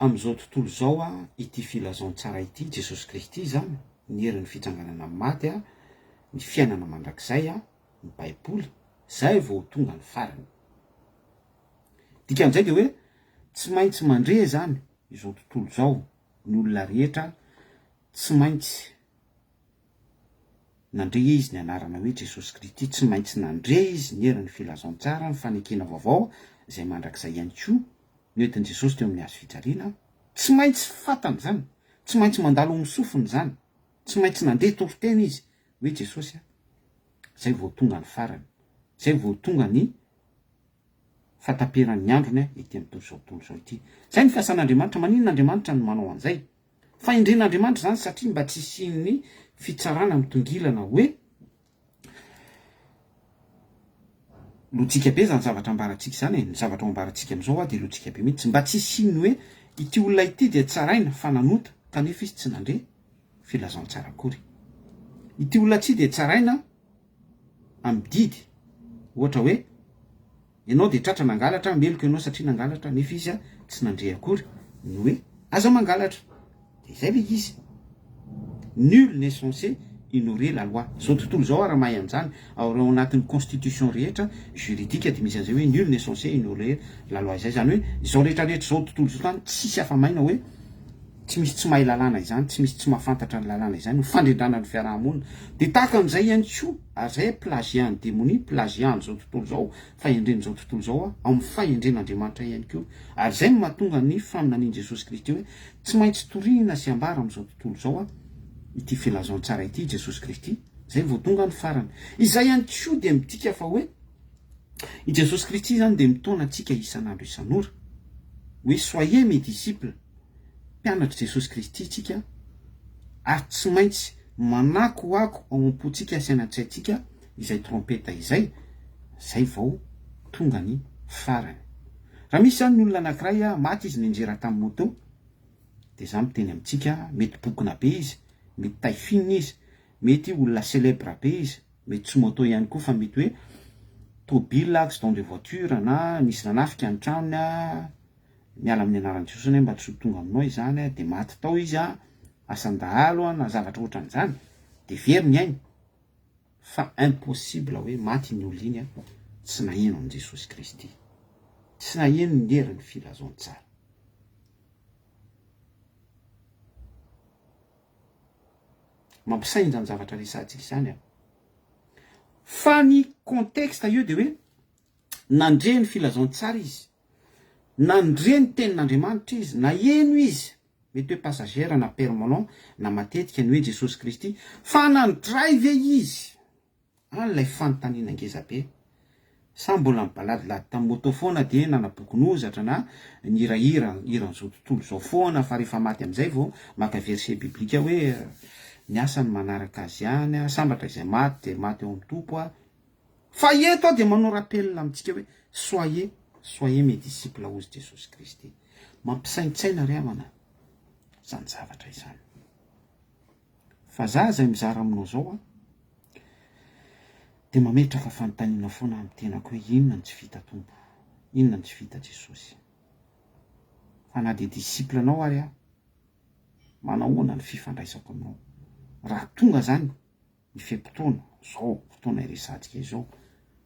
amin'izao tontolo izao ity filazantsara ity, Jesosy Kristy izany, ny herin'ny fitsanganana amin'ny maty, ny fiainana mandrakizay, ny Baiboly, izay vao ho tonga ny farany. Dikan'izay dia hoe tsy maintsy mandre izany izao tontolo izao, ny olona rehetra tsy maintsy nandre izy ny anarana hoe Jesosy Kristy, tsy maintsy nandre izy ny herin'ny filazantsara, ny fanekena vaovao izay mandrakizay ihany koa noentin'i Jesosy teo amin'ny hazo fijaliana, tsy maintsy fantany izany, tsy maintsy mandalo amin'ny sofiny izany, tsy maintsy nandre toriteny izy hoe Jesosy a, izay vao tonga ny farany, izay vao tonga ny fahataperan'ny androny ety amin'ity izao tontolo izao ity. Izay ny fiasan'Andriamanitra, maninona Andriamanitra no manao an'izay? Fahendren'Andriamanitra izany satria mba tsy hisian'ny fitsarana mitongilana hoe. Lojika be zany zavatra ambarantsika izany e, ny zavatra ho ambarantsika amin'izao dia lojika be mihitsy, mba tsy hisian'ny hoe ity olona ity dia tsaraina fa nanota kanefa izy tsy nandre filazantsara akory. Ity olona ity dia tsaraina amin'ny didy, ohatra hoe ianao dia tratra nangalatra, meloka ianao satria nangalatra nefa izy tsy nandre akory ny hoe aza mangalatra. Dia izay ilay izy. Nul n'est censé ignorer la loi. Izao tontolo izao ary mahay an'izany. Ao ao anatin'ny constitution rehetra juridique dia misy an'izay hoe nul n'est censé ignorer la loi izay. Izany hoe izao rehetra rehetra izao tontolo izao izany tsisy afa-maina hoe tsy misy tsy mahay lalàna izany, tsy misy tsy mahafantatra ny lalàna izany, ho fandrindrana ny fiaraha-monina. Dia tahaka an'izay ihany koa, ary izay plagiat ny demonia, plagiat an'izao tontolo izao, fahendren'izao tontolo izao ao amin'ny fahendren'Andriamanitra ihany koa. Ary izay no mahatonga ny faminanian'i Jesosy Kristy hoe Tsy maintsy torihina sy ambara amin'izao tontolo izao ity filazantsara ity, Jesosy Kristy, izay vao tonga ny farany. Izay ihany koa dia midika fa hoe i Jesosy Kristy izany dia mitaona antsika isan'andro isan'ora hoe soyez mes disciples, mpianatr'i Jesosy Kristy isika ary tsy maintsy manakoako ao am-pontsika sy any an-tsaintsika izay trompeta izay, izay vao tonga ny farany. Raha misy zany ny olona anakiray a, maty izy nianjera tamin'ny moto, de za miteny amintsika, mety bokona be izy, mety taille fine izy, mety olona célèbre be izy, mety tsy moto ihany koa fa mety hoe tobile, accident de voiture na nisy nanafika ny tranony a, miala amin'ny anaran'i Jesosy anie mba tsy ho tonga aminao izany a, de maty tao izy a, asan-dahalo a, na zavatra ohatran'izany, de very ny ainy. Fa impossible hoe maty iny olona iny an, tsy naheno an'i Jesosy Kristy. Tsy naheno ny herin'ny filazantsara. Mampisaina izany zavatra resahantsika izany an. Fa ny contexte eo dia hoe nandre ny filazantsara izy, nandre ny tenin'Andriamanitra izy, naheno izy. Mety hoe passagère na permanent na matetika ny hoe Jesosy Kristy, fa nandray ve izy? Any ilay fanontaniana ngeza be. Sa mbola nibaladilady tamin'ny moto foana dia nanabokon'ozatra na nihirahira hiran'izao tontolo izao foana fa rehefa maty amin'izay vao maka verset biblique hoe ny asany manaraka azy ihany, sambatra izay maty dia maty ao amin'ny Tompo. Fa eto aho dia manao rappel amintsika hoe soyez, soyez mes disciples hozy Jesosy Kristy. Mampisaintsaina ry havana izany zavatra izany. Fa za izay mizara aminao izao an, dia mametraka fanontaniana foana amin'ny tenako hoe inona no tsy vita Tompo, inona no tsy vita Jesosy. Fa na dia disciple anao ary aho, manahoana ny fifandraisako aminao? Raha tonga zany ny fe-potoana, zao fotoana iresahantsika izao,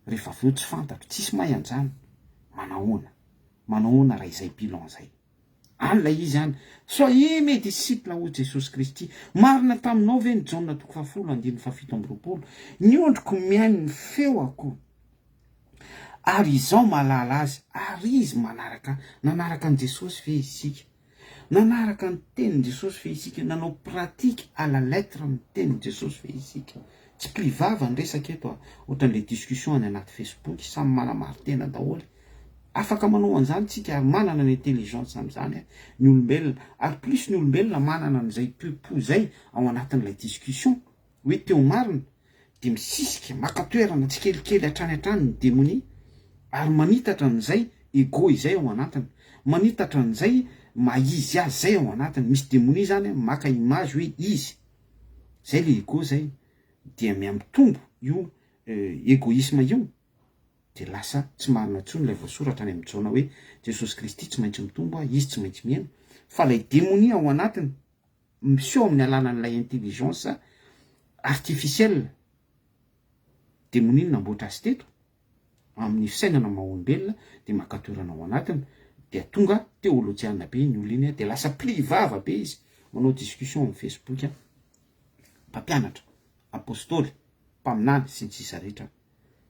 rehefa avy eo tsy fantatro, tsisy mahay an'izany, manahoana, manahoana raha izay bilan zay? Any ilay izy any, soyez mes disciples hoy Jesosy Kristy, marina taminao ve ny Jaona toko fahafolo andininy fahafito amby 20, ny ondriko mihaino ny feoko, ary izaho mahalala azy, ary izy manaraka ahy, nanaraka an'i Jesosy ve isika? Nanaraka ny tenin'i Jesosy ve isika? Nanao pratique à la lettre ny tenin'i Jesosy ve isika? Tsy pli vava ny resaka eto a! Ohatran'ilay discussion any anaty Facebook, samy manamari-tena daholo. Afaka manao an'izany tsika ary manana ny intelligence amin'izany ny olombelona. Ary plus ny olombelona manana an'izay toe-po izay ao anatin'ilay discussion hoe teo marina, dia misisika maka toerana tsikelikely hatrany hatrany ny demonia ary manitatra an'izay ego izay ao anatiny, manitatra an'izay maha izy azy izay ao anatiny, misy demonia izany maka image hoe izy, izay le ego izay, dia mihamitombo io egoisme io, dia lasa tsy marina intsony ilay voasoratra any amin'ny Jaona hoe Jesosy Kristy tsy maintsy mitombo, izy tsy maintsy mihena, fa ilay demonia ao anatiny miseho amin'ny alalan'ilay intelligence artificielle, demonia no namboatra azy teto, amin'ny fisainana maha olombelona dia maka toerana ao anatiny, dia tonga teolojiana be iny olona iny, dia lasa pli vava be izy, manao discussion amin'ny facebook, mpampianatra, apostoly, mpaminany sy ny sisa rehetra,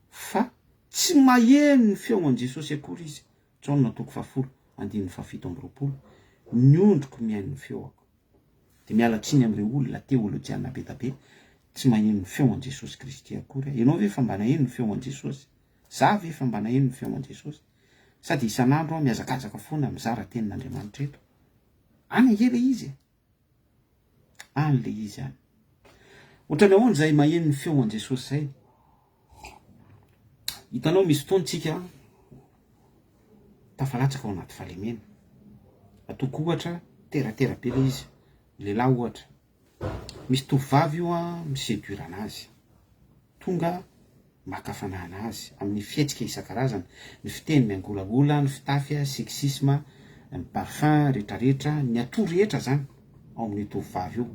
fa tsy maheno ny feo an'i Jesosy akory izy, Jaona toko fahafolo andininy fahafito amby 20, Ny ondriko mihaino ny feoko. Dia miala tsiny amin'ireo olona teolojiana be da be tsy maheno ny feo an'i Jesosy Kristy akory aho. Ianao ve efa mba naheno ny feo an'i Jesosy? Za ve efa mba naheno ny feo an'i Jesosy? Sa dia isan'andro aho mihazakazaka foana mizara tenin'Andriamanitra eto? Any ange ilay izy e! Any le izy any. Ohatran'ny ahoana izay maheno ny feo an'i Jesosy izay? Hitanao misy fotoana tsika tafalatsaka ao anaty fahalemena. Ataoko ohatra teratera be le izy, lehilahy ohatra. Misy tovovavy io an mi-seduire anazy. Tonga maka fanahy anazy amin'ny fihetsika isan-karazany, ny fiteny miangolagola, ny fitafy, sexisme, ny parfum retraretra, ny atout rehetra zany ao amin'io tovovavy io.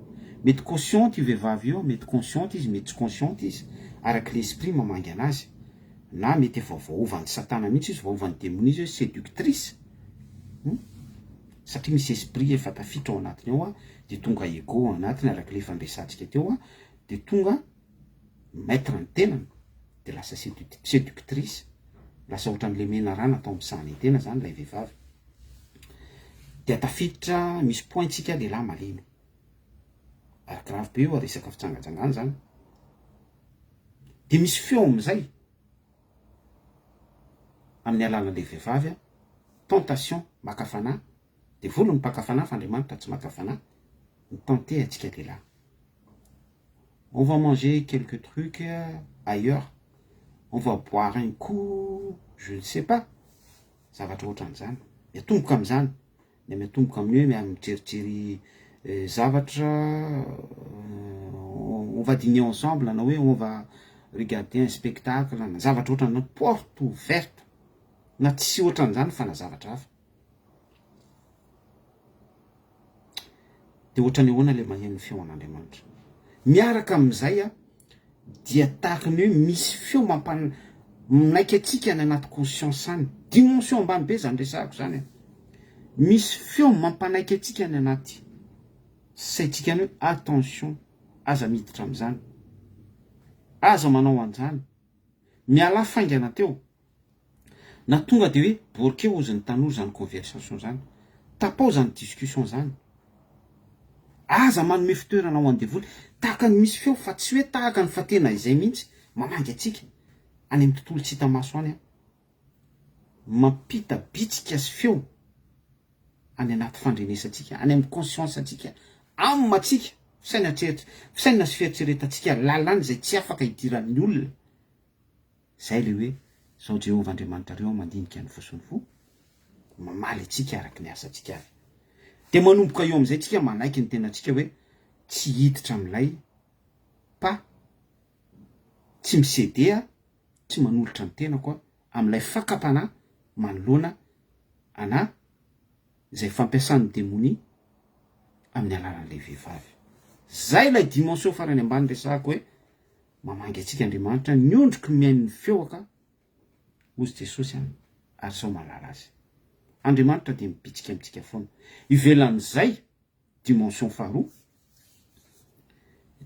Mety consciente io vehivavy io, mety consciente izy, mety tsy consciente izy, araka le esprit mamangy anazy. Na mety efa voaovan'i satana mihitsy izy, voaovan'ny demonia izy hoe seductrice. Hum. Satria misy esprit efa tafiditra ao anatiny ao dia tonga ego ao anatiny araka le efa niresahantsika teo dia tonga maitre ny tenany dia lasa seductrice, lasa ohatran'le menarana atao amin'ny sahan'ny tena zany ilay vehivavy. Dia tafiditra misy point tsika lehilahy malemy. Ary grave be io resaka fijangajangana zany. Dia misy feo amin'izay amin'ny alalan'ilay vehivavy, tentation maka fanahy, devoly no mpaka fanahy fa Andriamanitra tsy maka fanahy, mi-tenter antsika lehilahy. On va manger quelques trucs ailleurs, on va boire un coup, je ne sais pas, zavatra ohatran'izany, miatomboka amin'izany, ny miatomboka amin'ny hoe mijerijery zavatra, on va dîner ensemble na hoe on va regarder un spectacle na zavatra ohatran'izany, porte ouverte, na tsy ohatran'izany fa na zavatra hafa. Dia ohatran'ny ahoana ilay maheno ny feon'Andriamanitra? Miaraka amin'izay a, dia tahaka ny hoe misy feo mampan- manaiky antsika any anaty conscience any. Dimension ambany be zany resahako zany a. Misy feo mampanaiky antsika any anaty saintsika any hoe attention, aza miditra amin'izany, aza manao an'izany, mialà faingana teo. Na tonga de hoe borkeo ozy ny tanora zany conversation zany. Tapao zany discussion zany. Aza manome fitoerana ho an'ny devoly. Tahaka ny misy feo fa tsy hoe tahaka ny fa tena izay mihitsy mamangy antsika any amin'ny tontolo tsy hita maso any an. Mampita bitsika sy feo any anaty fandrenesantsika, any amin'ny conscience antsika, âme antsika, fisaina fisainana sy fieritreretantsika lalàna izay tsy afaka idiran'ny olona. Izay ilay hoe, Izao Jehovah Andriamanitrareo mandinika ny fo sy ny fo, mamaly antsika araka ny asantsika avy. Dia manomboka eo amin'izay tsika manaiky ny tenantsika hoe tsy hiditra amin'ilay pas, tsy mi-ceder aho, tsy manolotra ny tenako aho amin'ilay fakam-panahy manoloana anà izay fampiasan'ny demonia amin'ny alalan'ilay vehivavy. Izay ilay dimension farany ambany resahako hoe Mamangy antsika Andriamanitra, ny ondriko mihaino ny feoka, hozy Jesosy an, ary sao mahalala azy. Andriamanitra dia mibitsika amintsika foana. Ivelan'izay, dimension faharoa,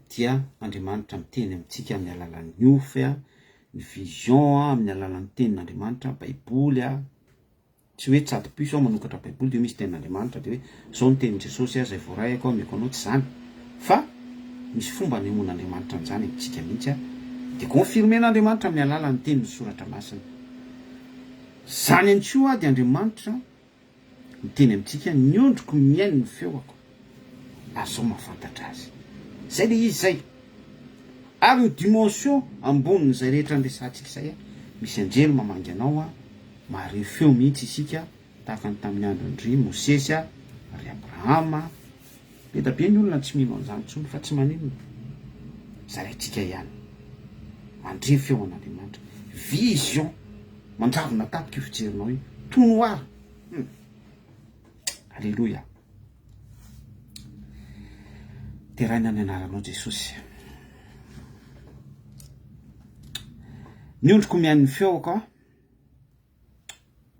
dia Andriamanitra miteny amintsika amin'ny alalan'ny nofy, ny vision, amin'ny alalan'ny tenin'Andriamanitra, Baiboly, Tsy hoe tsady puce aho manokatra baiboly de hoe misy tenin'Andriamanitra de hoe zao ny tenin'i Jesosy a zay voarahiko aho omeko anao tsy zany fa misy fomba anehoan'Andriamanitra an'izany amintsika mihitsy a de confirmer-n'Andriamanitra amin'ny alalan'ny tenin'ny soratra masina zany ihany koa de Andriamanitra miteny amintsika ny ondriko mihaino ny feoako ary zao mahafantatra azy zay le izy zay ary ny dimension ambonin'izay rehetra niresahantsika izay a misy anjely mamangy anao a Mahare feo mihitsy isika tahaka ny tamin'ny andron-dry Mosesy ry Abrahama. Be da be ny olona tsy mino an'izany intsony fa tsy maninona. Zaraintsika ihany. Mandre feo an'Andriamanitra. Vision. Mandravona tampoka io fijerinao io. Tout noir. Hum. Alléluia. Deraina ny anaranao Jesosy. Ny ondriko mihaino ny feoko aho.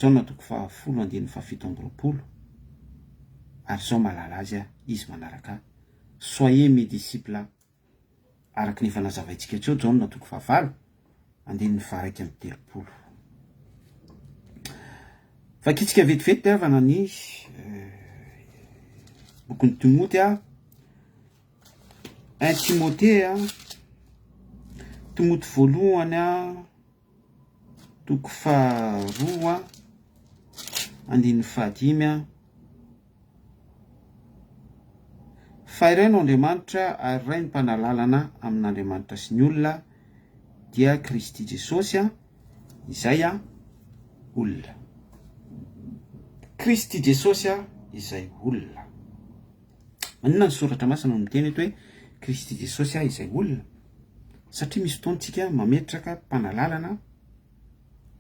Jaona toko fahafolo andininy fahafito amby 20, ary izao mahalala azy aho, izy manaraka ahy. Soyez mes disciples, araka ny efa nazavaintsika teo, Jaona toko fahavalo andininy faha-31. Vakitsika vetivety havana ny bokin'i Timoty a, 1 Timothée a, Timoty voalohany a, toko faharoa andininy fahadimy a. Fa iray no Andriamanitra ary iray ny mpanalalana amin'Andriamanitra sy ny olona dia Kristy Jesosy a, Izay a olona. Kristy Jesosy a izay olona. Maninona ny soratra masina no miteny eto hoe Kristy Jesosy a izay olona? Satria misy fotoana tsika mametraka mpanalalana,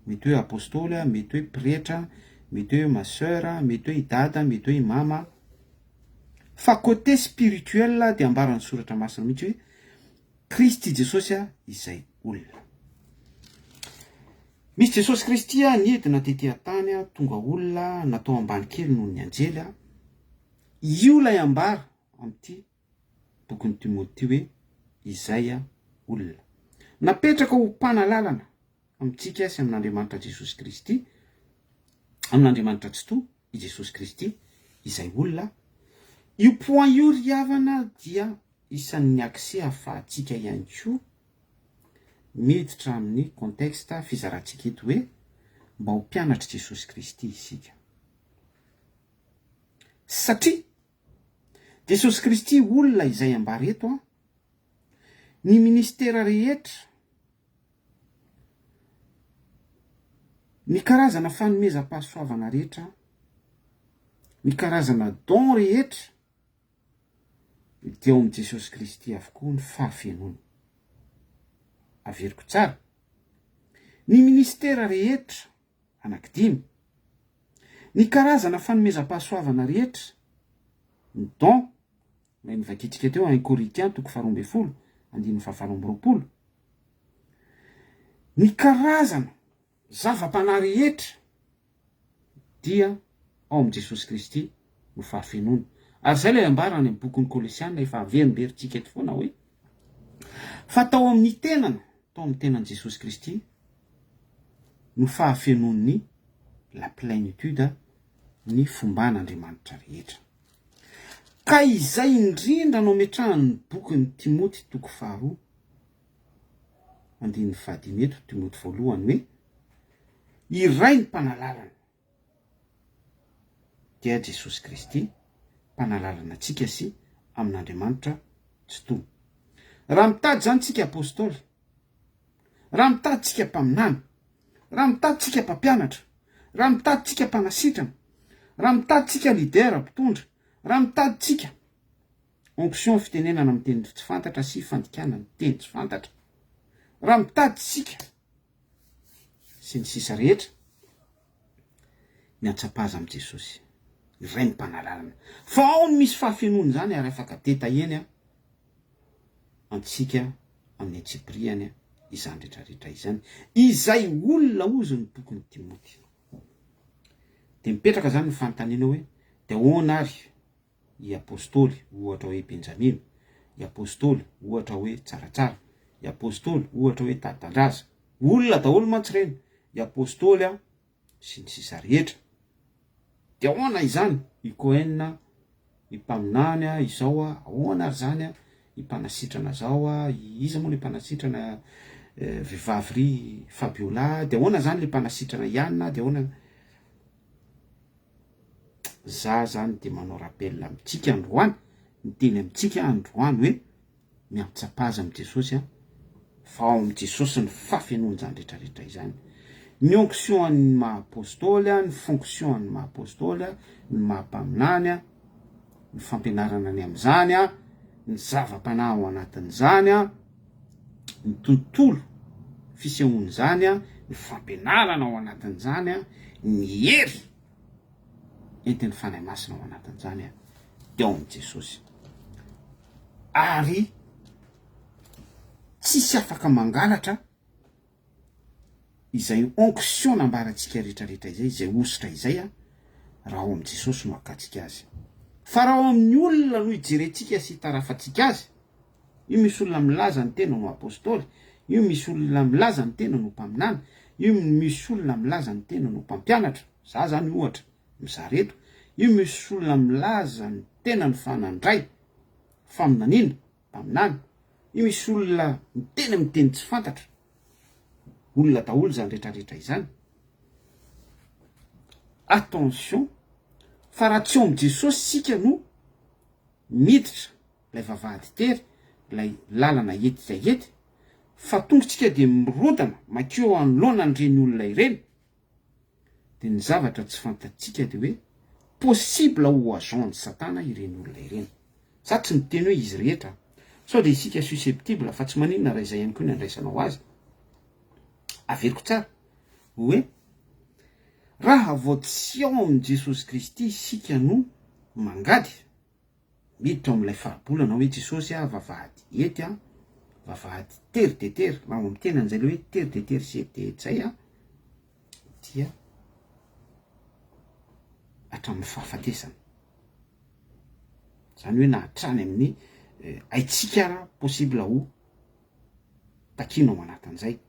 mety hoe apostoly a, mety hoe pretra, mety hoe ma soeur, mety hoe i dada, mety hoe i mama. Fa côté spirituel dia ambaran'ny soratra masina mihitsy hoe Kristy Jesosy a izay olona. Misy Jesosy Kristy a nidina tety an-tany a, tonga olona, natao ambany kely noho ny anjely a. Io ilay ambara amin'ity bokin'i Timoty ity hoe izay olona. Napetraka ho mpanalalana amintsika sy amin'Andriamanitra Jesosy Kristy, amin'Andriamanitra Tsitoha i Jesosy Kristy, izay olona. Io point io ry havana dia isan'ny accès ahafahantsika ihany koa miditra amin'ny contexte fizarantsika eto hoe mba ho mpianatr'i Jesosy Kristy isika. Satria Jesosy Kristy olona izay ambara eto an, ny ministera rehetra, ny karazana fanomezam-pahasoavana rehetra, ny karazana don rehetra dia ao amin'i Jesosy Kristy avokoa ny fahafenoana. Averiko tsara, ny ministera rehetra anankidimy. Ny karazana fanomezam-pahasoavana rehetra, ny don, ilay novakintsika teo, un Korintiana toko faharoa ambin'ny folo, andininy fahavalo amby roapolo, ny karazana zava-panahy rehetra dia ao amin'i Jesosy Kristy no fahafenoana. Ary izay ilay ambara any amin'ny bokin'ny Kolosiana efa averimberintsika eto foana hoe, fa tao amin'ny tenany, tao amin'ny tenan'i Jesosy Kristy no fahafenoan'ny la plénitude ny fomban'Andriamanitra rehetra. Ka izay indrindra no ametrahan'ny bokin'i Timoty toko faharoa andininy fahadimy eto, Timoty voalohany hoe, iray ny mpanalalana. dia Jesosy Kristy, Mpanalalana antsika sy amin'Andriamanitra Tsitoha. Raha mitady izany tsika Apostoly, raha mitady tsika mpaminany, raha mitady tsika mpampianatra, raha mitady tsika mpanasitrana, raha mitady tsika leader mpitondra, raha mitady tsika onction fitenenana amin'ny teny tsy fantatra sy fandikana ny teny tsy fantatra, raha mitady tsika sy ny sisa rehetra, miantsapaza amin'i Jesosy, iray ny mpanalalana. Fa ao no misy fahafenoana izany ary afaka detaillena antsika amin'ny antsipiriany izany rehetra rehetra izany. Izay olona hozy ny bokin'i Timoty. Dia mipetraka izany ny fanontaniana hoe, dia ahoana ary i Apostoly ohatra hoe Benjamina, i Apostoly ohatra hoe Tsaratsara, i Apostoly ohatra hoe Dadandraza. Olona daholo mantsy ireny, i Apostoly a, sy ny sisa rehetra. De ahoana izany? I Cohen a, i mpaminany a, izao a, ahoana ary zany a, i mpanasitrana zao a, iza moa le mpanasitrana vehivavy ry Fabiola, de ahoana zany le mpanasitrana i anona, de ahoana? Za zany de manao rappel amintsika androany, miteny amintsika androany hoe miantsapaza amin'i Jesosy an, fa ao amin'i Jesosy ny fahafenoan'izany rehetra rehetra izany. Ny onction an'ny maha apostoly an, ny fonction an'ny maha apostoly an, ny maha mpaminany an, ny fampianarana ny amin'izany an, ny zava-panahy ao anatin'izany an, ny tontolo fisehoan'izany an, ny fampianarana ao anatin'izany an, ny hery entin'ny Fanahy Masina ao anatin'izany an, dia ao amin'i Jesosy. Ary tsisy afaka mangalatra izay onction nambarantsika rehetra rehetra izay, izay hosotra izay an, raha ao amin'i Jesosy no hakantsika azy. Fa raha ao amin'ny olona no hijerentsika sy hitarafantsika azy, io misy olona milaza ny tena ho apostoly, io misy olona milaza ny tena ho mpaminany, io misy olona milaza ny tena ho mpampianatra, za zany ohatra mizara eto, io misy olona milaza ny tenany fa nandray faminaniana, mpaminany, io misy olona miteny amin'ny teny tsy fantatra, olona daholo izany rehetra rehetra izany. Attention, fa raha tsy ao amin'i Jesosy isika no miditra ilay vavahady tery, ilay lalana ety dia ety, Fa tonga tsika dia mirodana mankeo anoloana an'ireny olona ireny, dia ny zavatra tsy fantatsika dia hoe possible ho agent n'i satana ireny olona ireny. Za tsy miteny hoe izy rehetra, sao dia isika susceptible fa tsy maninona raha izay ihany koa ny andraisanao azy. Averiko tsara hoe raha vao tsy ao amin'i Jesosy Kristy isika no mangady, miditra ao amin'ilay faribolana hoe Jesosy a, vavahady ety a, vavahady tery dia tery, raha ao amin'ny tenany izay ilay hoe tery dia tery sy ety dia ety izay a, dia hatramin'ny fahafatesana. Izany hoe na hatrany amin'ny haintsika ara possible ho takiana ao anatin'izay.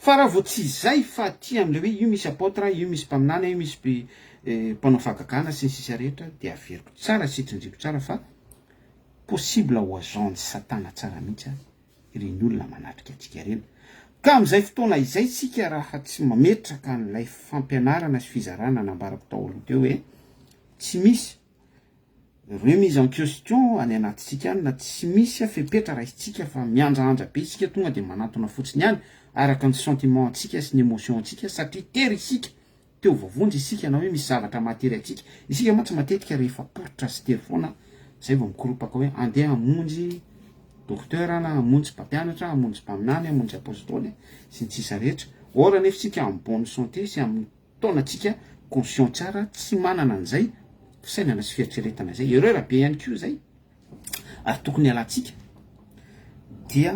Fa raha vao tsy izay fa aty amin'ilay hoe io misy apôtre, io misy mpaminany, io misy mpanao fahagagana sy ny sisa rehetra dia averiko tsara sy tsindriako tsara fa possible ho agent-n'i satana tsara mihitsy ireny olona manatrika antsika ireny. Ka amin'izay fotoana izay isika raha tsy mametraka an'ilay fampianarana sy fizarana nambarako tao aloha teo hoe tsy misy Remise en question any anatintsika any na tsy misy fepetra raisintsika fa mihanjahanja be isika tonga dia manantona fotsiny ihany araka ny sentiment antsika sy ny emotion antsika satria tery isika teo voavonjy isika na hoe misy zavatra mahatery antsika isika mantsy matetika rehefa poritra sy tery foana zay vao mikoropaka hoe andeha hamonjy docteur na hamonjy mpampianatra hamonjy mpaminany hamonjy apostoly sy ny sisa rehetra or anefa isika en bonne santé sy amin'ny taonantsika conscient tsara tsy manana an'izay fisainana sy fieritreretana izay, erreur be ihany koa izay ary tokony hialantsika dia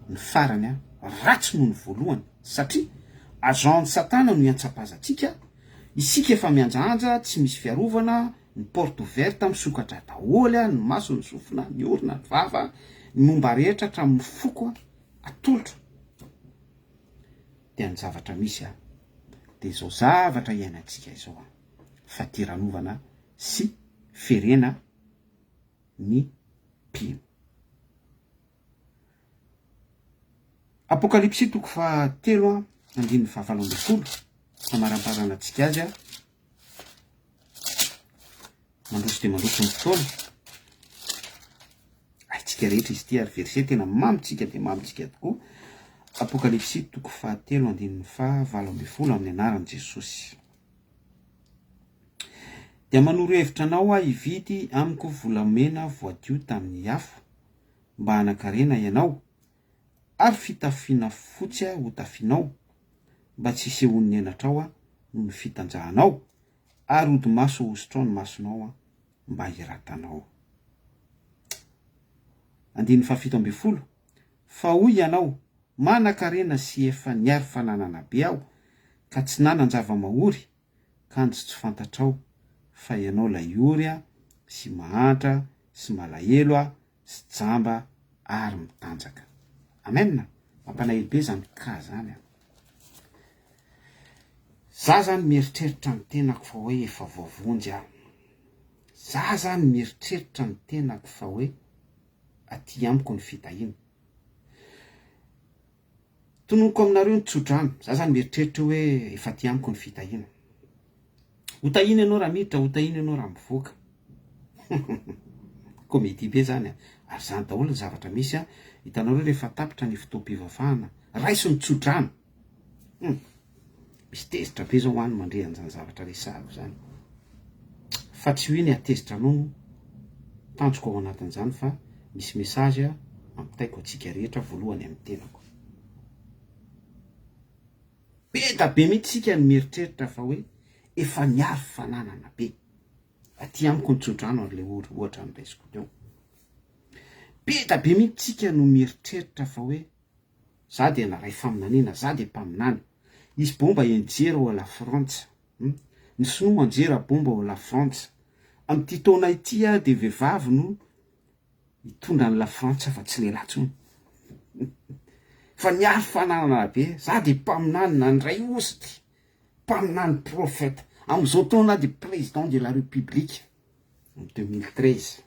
ny farany an ratsy noho ny voalohany satria agent satana no iantsapazantsika, isika efa mihanjahanja tsy misy fiarovana, ny porte ouverte misokatra daholo an, ny maso, ny sofina, ny orona, ny vava, ny momba rehetra hatramin'ny foko an atolotra. Dia ny zavatra misy an, dia izao zavatra iainantsika izao an, fadiranovana sy ferena ny mpino. Apokalypsy toko fahatelo an, andininy fahavalo ambin'ny folo, hamaramparana antsika azy an, Mandroso dia mandroso ny fotoana. Haintsika rehetra izy ity ary verset tena mamintsika dia mamintsika tokoa. Apokalypsy toko fahatelo andininy faha 18 amin'ny anaran'i Jesosy. Dia manoro hevitra anao aho hividy amiko volamena voadio tamin'ny afo mba hanan-karena ianao ary fitafiana fotsy ho tafianao mba tsy hisehoan'ny henatrao noho ny fitanjahanao ary odi-maso hosotrao ny masonao an, mba hiratanao. Andininy faha-17, Fa hoy ianao, Manan-karena sy efa niary fananana be aho, ka tsy nanan-java-mahory, kanjo tsy fantatrao fa ianao ilay ory sy mahantra sy malahelo sy jamba ary mitanjaka. Amen! Mampalahelo be zany cas zany an! Za zany mieritreritra ny tenako fa hoe efa voavonjy aho. Za zany mieritreritra ny tenako fa hoe aty amiko ny fitahiana. Tononiko aminareo ny tsodrano. Za zany mieritreritra hoe efa aty amiko ny fitahiana. Ho tahiana ianao raha miditra, ho tahiana ianao raha mivoaka. Comédie be zany a. Ary zany daholo ny zavatra misy a. Hitanareo rehefa tapitra ny fotoam-pivavahana, raiso ny tsodrano. Hum. Misy tezitra be zao any mandre an'izany zavatra resahako zany. Fa tsy hoe ny hatezitra anao no tanjoko ao anatin'izany fa misy message ampitaiko antsika rehetra voalohany amin'ny tenako. Be da be mihitsy isika no mieritreritra fa hoe efa niary fananana be. Aty amiko ny tsodrano ary le ohatra noraisiko teo. Be da be mihitsy isika no mieritreritra fa hoe za dia naray faminaniana, za dia mpaminany. Hisy bomba hianjera ao la Frantsa. Hum. Ny sinoa manjera bomba ao la Frantsa. Amin'ity taona ity aho dia vehivavy no hitondra an'i la Frantsa fa tsy lehilahy intsony. Fa niary fananana be, za dia mpaminany nandray osy, mpaminany prophète. Amin'izao taona aho dia président de la république, en 2013.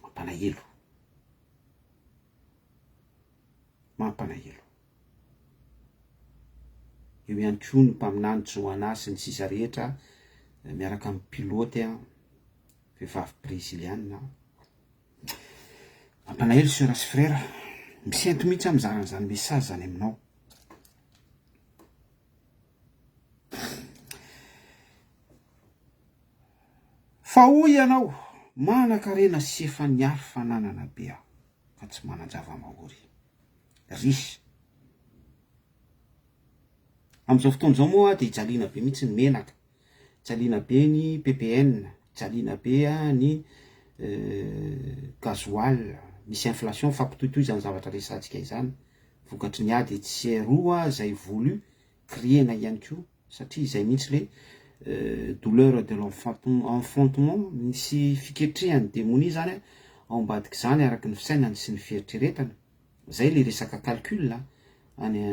Mampalahelo. Mampalahelo. Eo ihany koa ny mpaminany Joana sy ny sisa rehetra miaraka amin'ny pilote vehivavy breziliana. Mampalahelo soeur sy frère, misento mihitsy aho mizara an'izany message zany aminao. Fa hoy ianao, manan-karena sy efa niary fananana be aho, ka tsy manan-java-mahory. Riche. Amin'izao fotoana izao moa dia ijaliana be mihitsy ny menaka, ijaliana be ny ppn, ijaliana be ny gasoil, misy inflation, mifampitohitohy izany zavatra resahantsika izany, vokatry ny ady etsy sy eroa izay voulu créer-na ihany koa. satria izay mihitsy le douleur de l'enfantement, misy fiketrehan'ny demonia zany ao ambadik'izany araka ny fisainany sy ny fieritreretana, zay le resaka calcul any any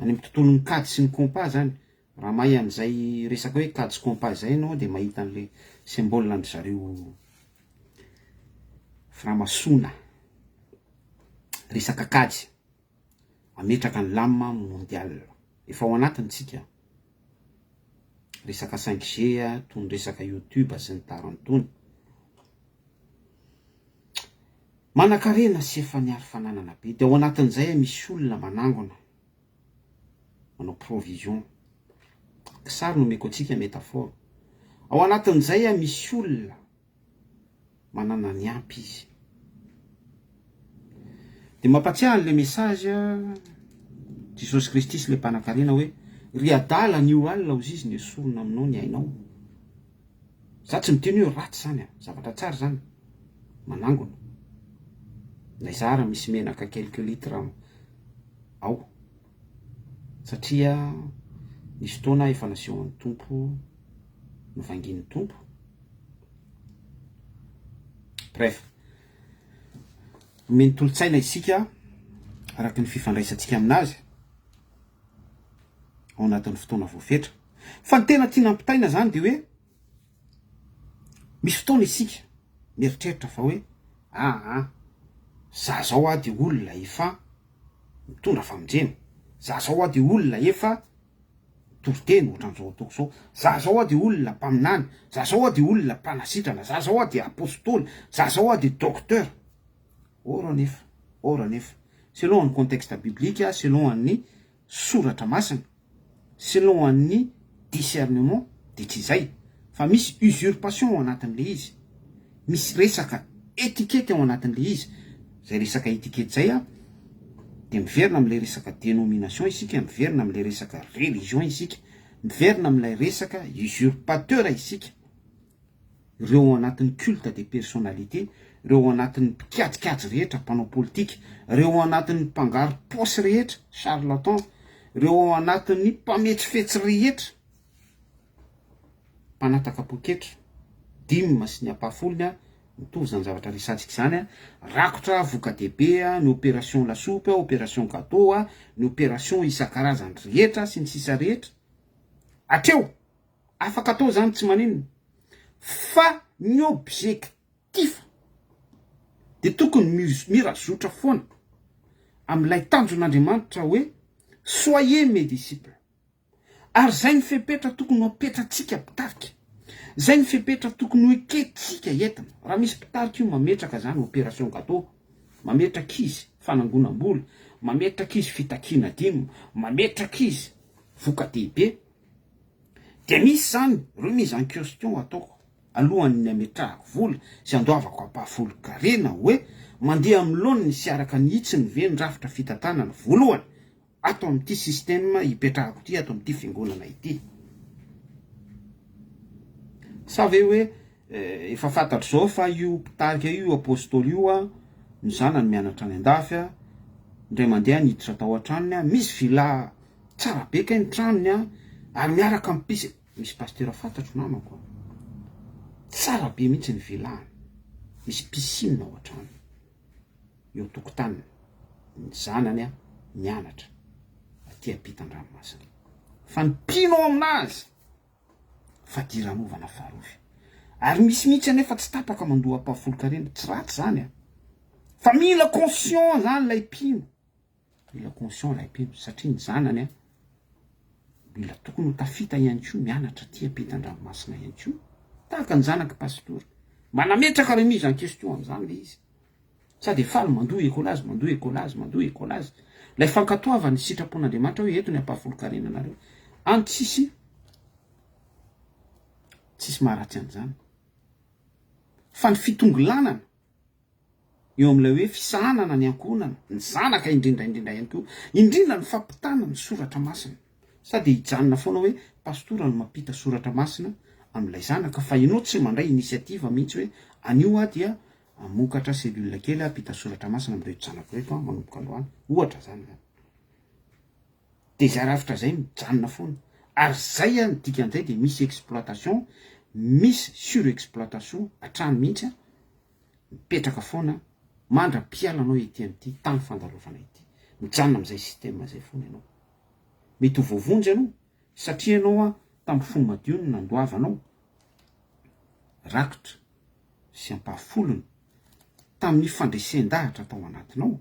amin'ny tontolon'ny kajy sy ny compas zany, raha mahay an'izay resaka hoe kajy sy compas izay ianao de mahita an'le symbole an-dry zareo franc-maçon, resaka kajy. Ametraka ny lamina mondial. Efa ao anatiny tsika. Resaka cinq G tony resaka youtube sy ny tariny tony. Manakarena sy efa niary fananana be. Dia ao anatin'izay misy olona manangona. Manao provision. Kisary no omeko antsika métaphore. Ao anatin'izay misy olona manana ny ampy izy. Dia mampatsiahy an'ilay message Jesosy Kristy sy ilay mpanankarena hoe ry adala anio alina hozy izy nesorina aminao ny ainao. Za tsy miteny hoe ratsy zany a, zavatra tsara zany, manangona. Na izaho ary misy menaka quelques litres ao. Satria nisy fotoana efa nasehon'ny Tompo, novangian'ny Tompo. Bref, omeny tolo-tsaina isika araka ny fifandraisantsika aminazy ao anatin'ny fotoana voafetra. Fa ny tena tiana ampitaina zany de hoe misy fotoana isika mieritreritra fa hoe aa za zao aho de olona efa mitondra famonjena, za zao aho de olona efa Toriteny ohatran'izao ataoko zao, za zao aho de olona mpaminany, za zao aho de olona mpanasitrana, za zao aho de apostoly, za zao aho de docteur. Or anefa, or anefa, selon ny contexte biblique, selon ny soratra masina, selon ny discernement de tsy izay fa misy usurpation ao anatin'le izy, misy resaka etikety ao anatin'le izy, zay resaka etikety zay an, de miverina am'le resaka denomination isika, miverina am'le resaka religion isika, miverina am'ilay resaka usurpateur isika, ireo ao anatin'ny culte de personnalité, ireo ao anatin'ny mpikajikajy rehetra, mpanao politika, ireo ao anatin'ny mpangaro paosy rehetra, charlatan, ireo ao anatin'ny mpametsifetsy rehetra, mpanataka poketra, dime sy ny ampahafolony a, mitovy izany zavatra resatsika izany a, rakotra voka-dehibe a, ny opération lasopy a, opération gâteau a, ny opération isan-karazany rehetra sy ny sisa rehetra, hatreo, afaka atao izany tsy maninona, fa ny objectif de tokony mirazotra foana amin'ilay tanjon'Andriamanitra hoe soyez mes disciples. Ary izay ny fepetra tokony ho apetratsika mpitarika. Izay ny fepetra tokony ho ekentsika entina. Raha misy mpitarika io mametraka izany opération gâteau, mametraka izy fanangonam-bola, mametraka izy fitakiana dime, mametraka izy voka-dehibe, dia misy izany remise en question ataoko alohan'ny hametrahako vola sy handoavako ampahafolon-karena hoe mandeha amin'ny laoniny sy araka ny hitsiny ve ny rafitra fitantanana voalohany ato amin'ity système ipetrahako ity, ato amin'ity fiangonana ity. Sa ve hoe efa fantatro zao fa io mpitarika io, io apostoly io a, ny zanany mianatra any andafy a, indray mandeha niditra tao an-tranony a, misy villa tsara be kay ny tranony a, ary miaraka amin'ny piscine, misy pasteur fantatro namako a, tsara be mihitsy ny villa-ny, misy piscine ao an-tranony. eo an-tokotaniny, ny zanany mianatra aty ampitan-dranomasina. Fa ny mpino ao aminazy fadiranovana farofy. Ary misy mihitsy anefa tsy tapaka mandoa ampahafolon-karena, tsy ratsy zany a! Fa mila conscient zany ilay mpino. Mila conscient ilay mpino satria ny zanany a mila tokony ho tafita ihany koa mianatra aty ampitan-dranomasina ihany koa tahaka ny zanak'i pastora. Mba nametraka remise en question amin'izany le izy. Sa dia faly mandoa écolage, mandoa écolage, mandoa écolage. Ilay fankatoavana ny sitrapon'Andriamanitra hoe eto ny ampahafolon-karena anareo. Any tsisy tsisy maharatsy an'izany. Fa ny fitongilanana eo amin'ilay hoe fisahanana ny ankohonana, ny zanaka indrindra indrindra ihany koa, indrindra ny fampitana ny soratra masina. Sa dia hijanona foana hoe pastora no mampita soratra masina amin'ilay zanaka fa ianao tsy mandray initiative mihitsy hoe anio aho dia Hamokatra cellule kely aho hampita soratra masina amin'ireto zanako ireto aho manomboka androany. Ohatra izany izany. Dia izay rafitra izay mijanona foana. Ary izay an, ny dikan'izay dia misy exploitation, misy surexploitation hatrany mihitsy an, mipetraka foana mandra-pialanao ety amin'ity tany fandalovana ity. Mijanona amin'izay système izay foana ianao. Mety ho voavonjy ianao satria ianao an, tamin'ny fo madio no nandoavanao rakitra. sy ampahafolony tamin'ny fandresen-dahatra tao anatinao,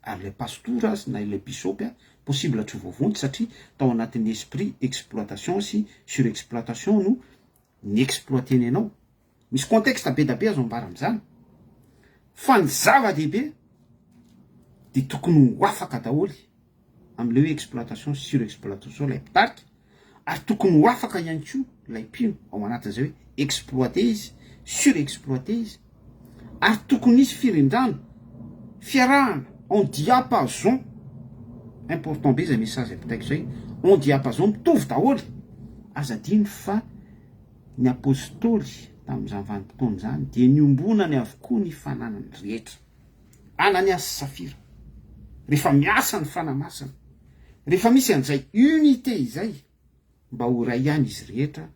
ary ilay pastora azy na ilay bisopy a, possible tsy ho voavonjy satria tao anatin'ny esprit exploitation sy surexploitation no ni-exploiter-ny anao. Misy contexte be da be azo ambara amin'izany. Fa ny zava-dehibe dia tokony ho afaka daholo amin'ilay hoe exploitation sy surexploitation ilay mpitarika, ary tokony ho afaka ihany koa ilay mpino ao anatin'izay hoe exploité izy, surexploité izy, ary tokony hisy firindrana, fiarahana en diapason, important be izay message ampitaiko izay, en diapason mitovy daholo, aza adino fa ny apostoly tamin'izany vanim-potoana izany dia niombonany avokoa ny fananany rehetra. Ananiasy sy Safira. Rehefa miasa ny Fanahy Masina, rehefa misy an'izay unité izay, mba ho iray ihany izy rehetra,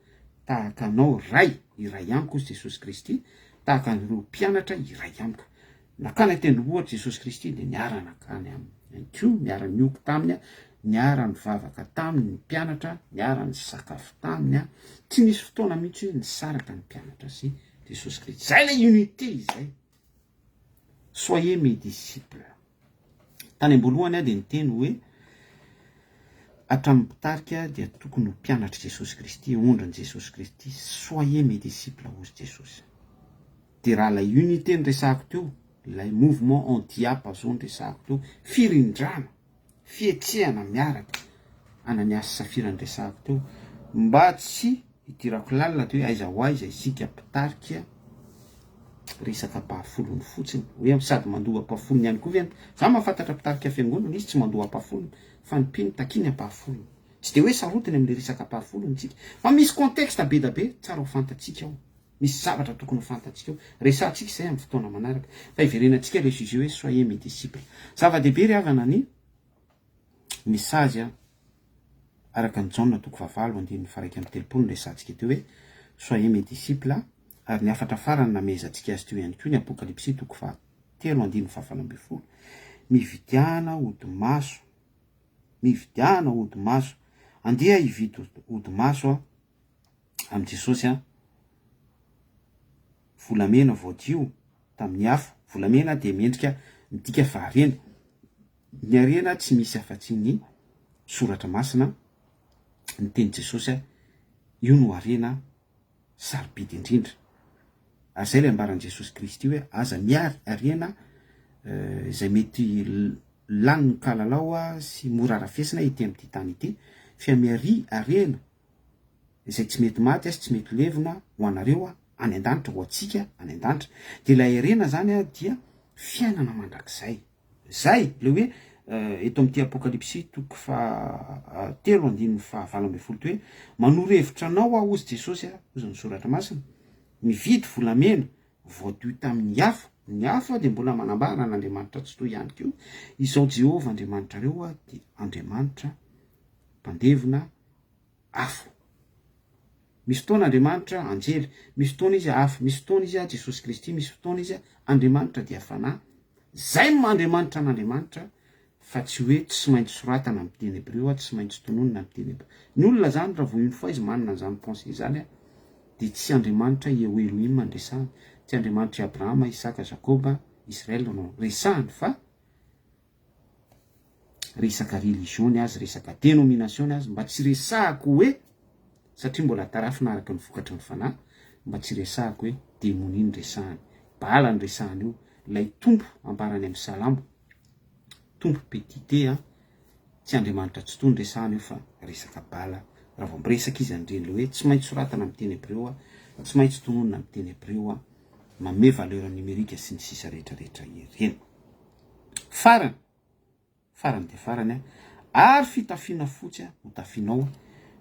tahaka anao Ray iray amiko hozy Jesosy Kristy, tahaka an'ireo mpianatra iray amiko. Nakany an-tendrombohitra Jesosy Kristy dia niara-nakany aminy ihany koa, niara-nioky taminy, niara-nivavaka taminy ny mpianatra, niara-nisakafo taminy, tsy nisy fotoana mihitsy hoe nisaraka ny mpianatra sy Jesosy Kristy. Izay ilay unité izay. Soyez mes disciples. Tany am-boalohany aho dia niteny hoe hatramin'ny mpitarika dia tokony ho mpianatr'i Jesosy Kristy, ondrin'i Jesosy Kristy. Soyez mes disciples, hozy Jesosy. Dia raha ilay unité noresahako teo, ilay mouvement en diapason noresahako teo, firindrana, fihetsehana miaraka, Ananiasy sy Safira noresahako teo, mba tsy hidirako lalina de hoe aiza ho aiza isika mpitarika resaka ampahafolony fotsiny, hoe sady mandoa ampahafolony ihany koa ve, za mahafantatra mpitarika fiangonana izy tsy mandoa ampahafolony fa ny mpino takiany ampahafolony, tsy de hoe sarotiny amle resaka ampahafolony tsika fa misy contexte be da be tsara ho fantatsika ao, misy zavatra tokony ho fantatsika ao, resahantsika izay amin'ny fotoana manaraka fa hiverenantsika le sujet hoe soyez mes disciples, zava-dehibe ry havana ny message an, araka an'i Jaona toko fahavalo andininy faha 31 no resahantsika teo hoe soyez mes disciples ary ny hafatra farany namehezantsika azy teo ihany koa ny Apokalypsy toko fahatelo andininy faha 18 mividiana odi-maso mividiana odi-maso andeha hividy odi-maso an amin'i Jesosy an volamena voadio tamin'ny afo volamena dia mendrika midika fa harena Ny harena tsy misy afa-tsy ny soratra masina, ny tenin'i Jesosy, io no harena sarobidy indrindra. Ary izay ilay ambaran'i Jesosy Kristy hoe aza mihary harena izay mety lanin'ny kalalao sy mora arafesina ety amin'ity tany ity, fa miharia harena izay tsy mety maty sy tsy mety levona ho anareo any an-danitra, ho antsika any an-danitra. Dia ilay harena izany dia fiainana mandrakizay. Zay, le hoe eto amin'ity Apokalypsy toko faha telo andininy faha 18 ty hoe, manoro hevitra anao aho hozy Jesosy a, hozy ny soratra masina, mividy volamena voadio tamin'ny afo, ny afo dia mbola manambara an'Andriamanitra Tsitoha ihany koa, izao Jehovah Andriamanitrareo dia Andriamanitra mpandevona afo. Misy fotoana Andriamanitra anjely, misy fotoana Izy afo, misy fotoana Izy Jesosy Kristy, misy fotoana Izy Andriamanitra dia Fanahy. Zay no maha Andriamanitra an'Andriamanitra fa tsy hoe tsy maintsy soratana amin'ny teny hebreo, tsy maintsy tononina amin'ny teny hebreo. Ny olona zany raha vao une fois izy manana an'izany pensée izany dia tsy Andriamanitra Yehweh Elohim no resahany, tsy Andriamanitr'i Abrahama, Isaka, Jakoba, Israël no resahany fa resaka religion ny azy, resaka dénomination ny azy, mba tsy resahako hoe, satria mbola tarafina araka ny vokatry ny fanahy, mba tsy resahako hoe demonia ny resahany, bala ny resahany io, Ilay Tompo ambarany amin'ny Salamo. Tompo petit t a, tsy Andriamanitra Tsitoha no resahana eo fa resaka bala. Raha vao miresaka izy an'ireny le hoe tsy maintsy soratana amin'ny teny hebreo a, tsy maintsy tononina amin'ny teny hebreo a, manome valeur numérique sy ny sisa rehetra rehetra ireny. Farany, farany dia farany a, ary fitafiana fotsy a, ho tafianao,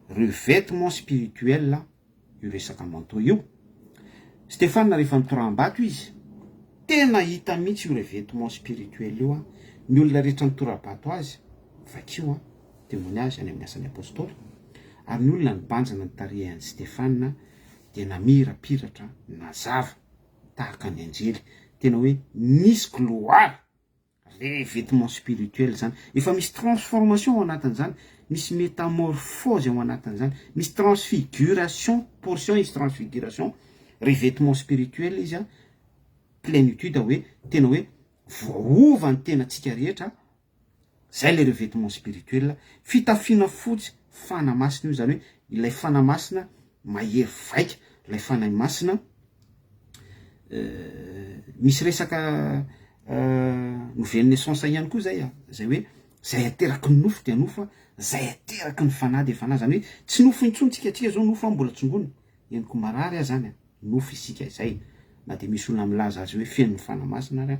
revêtement spirituel io resaka manteau io. Stefana rehefa nitoraham-bato izy, tena hita mihitsy io revêtement spirituel io a, ny olona rehetra nitora-bato azy, vakio a, témoignage any amin'ny asan'ny apostoly, ary ny olona nibanjina ny tarehan'i Stefana dia namirapiratra nazava tahaka ny anjely, tena hoe nisy gloire. Revêtement spirituel zany, efa misy transformation ao anatin'izany, misy métamorphose ao anatin'izany, misy transfiguration, portion izy transfiguration, revêtement spirituel izy a, plénitude hoe tena hoe voaova ny tenantsika rehetra, zay le revêtement spirituel, fitafiana fotsy, fanahy masina io, zany hoe ilay fanahy masina mahery vaika, ilay fanahy masina misy resaka nouvelle naissance ihany koa zay a, zay hoe zay ateraky ny nofo dia nofo a, zay ateraky ny fanahy dia fanahy, zany hoe tsy nofo intsony tsika, tsika zao nofo a mbola tsongona, henoko marary aho zany a, nofo isika izay, na dia misy olona milaza azy hoe feno ny fanahy masina ary a,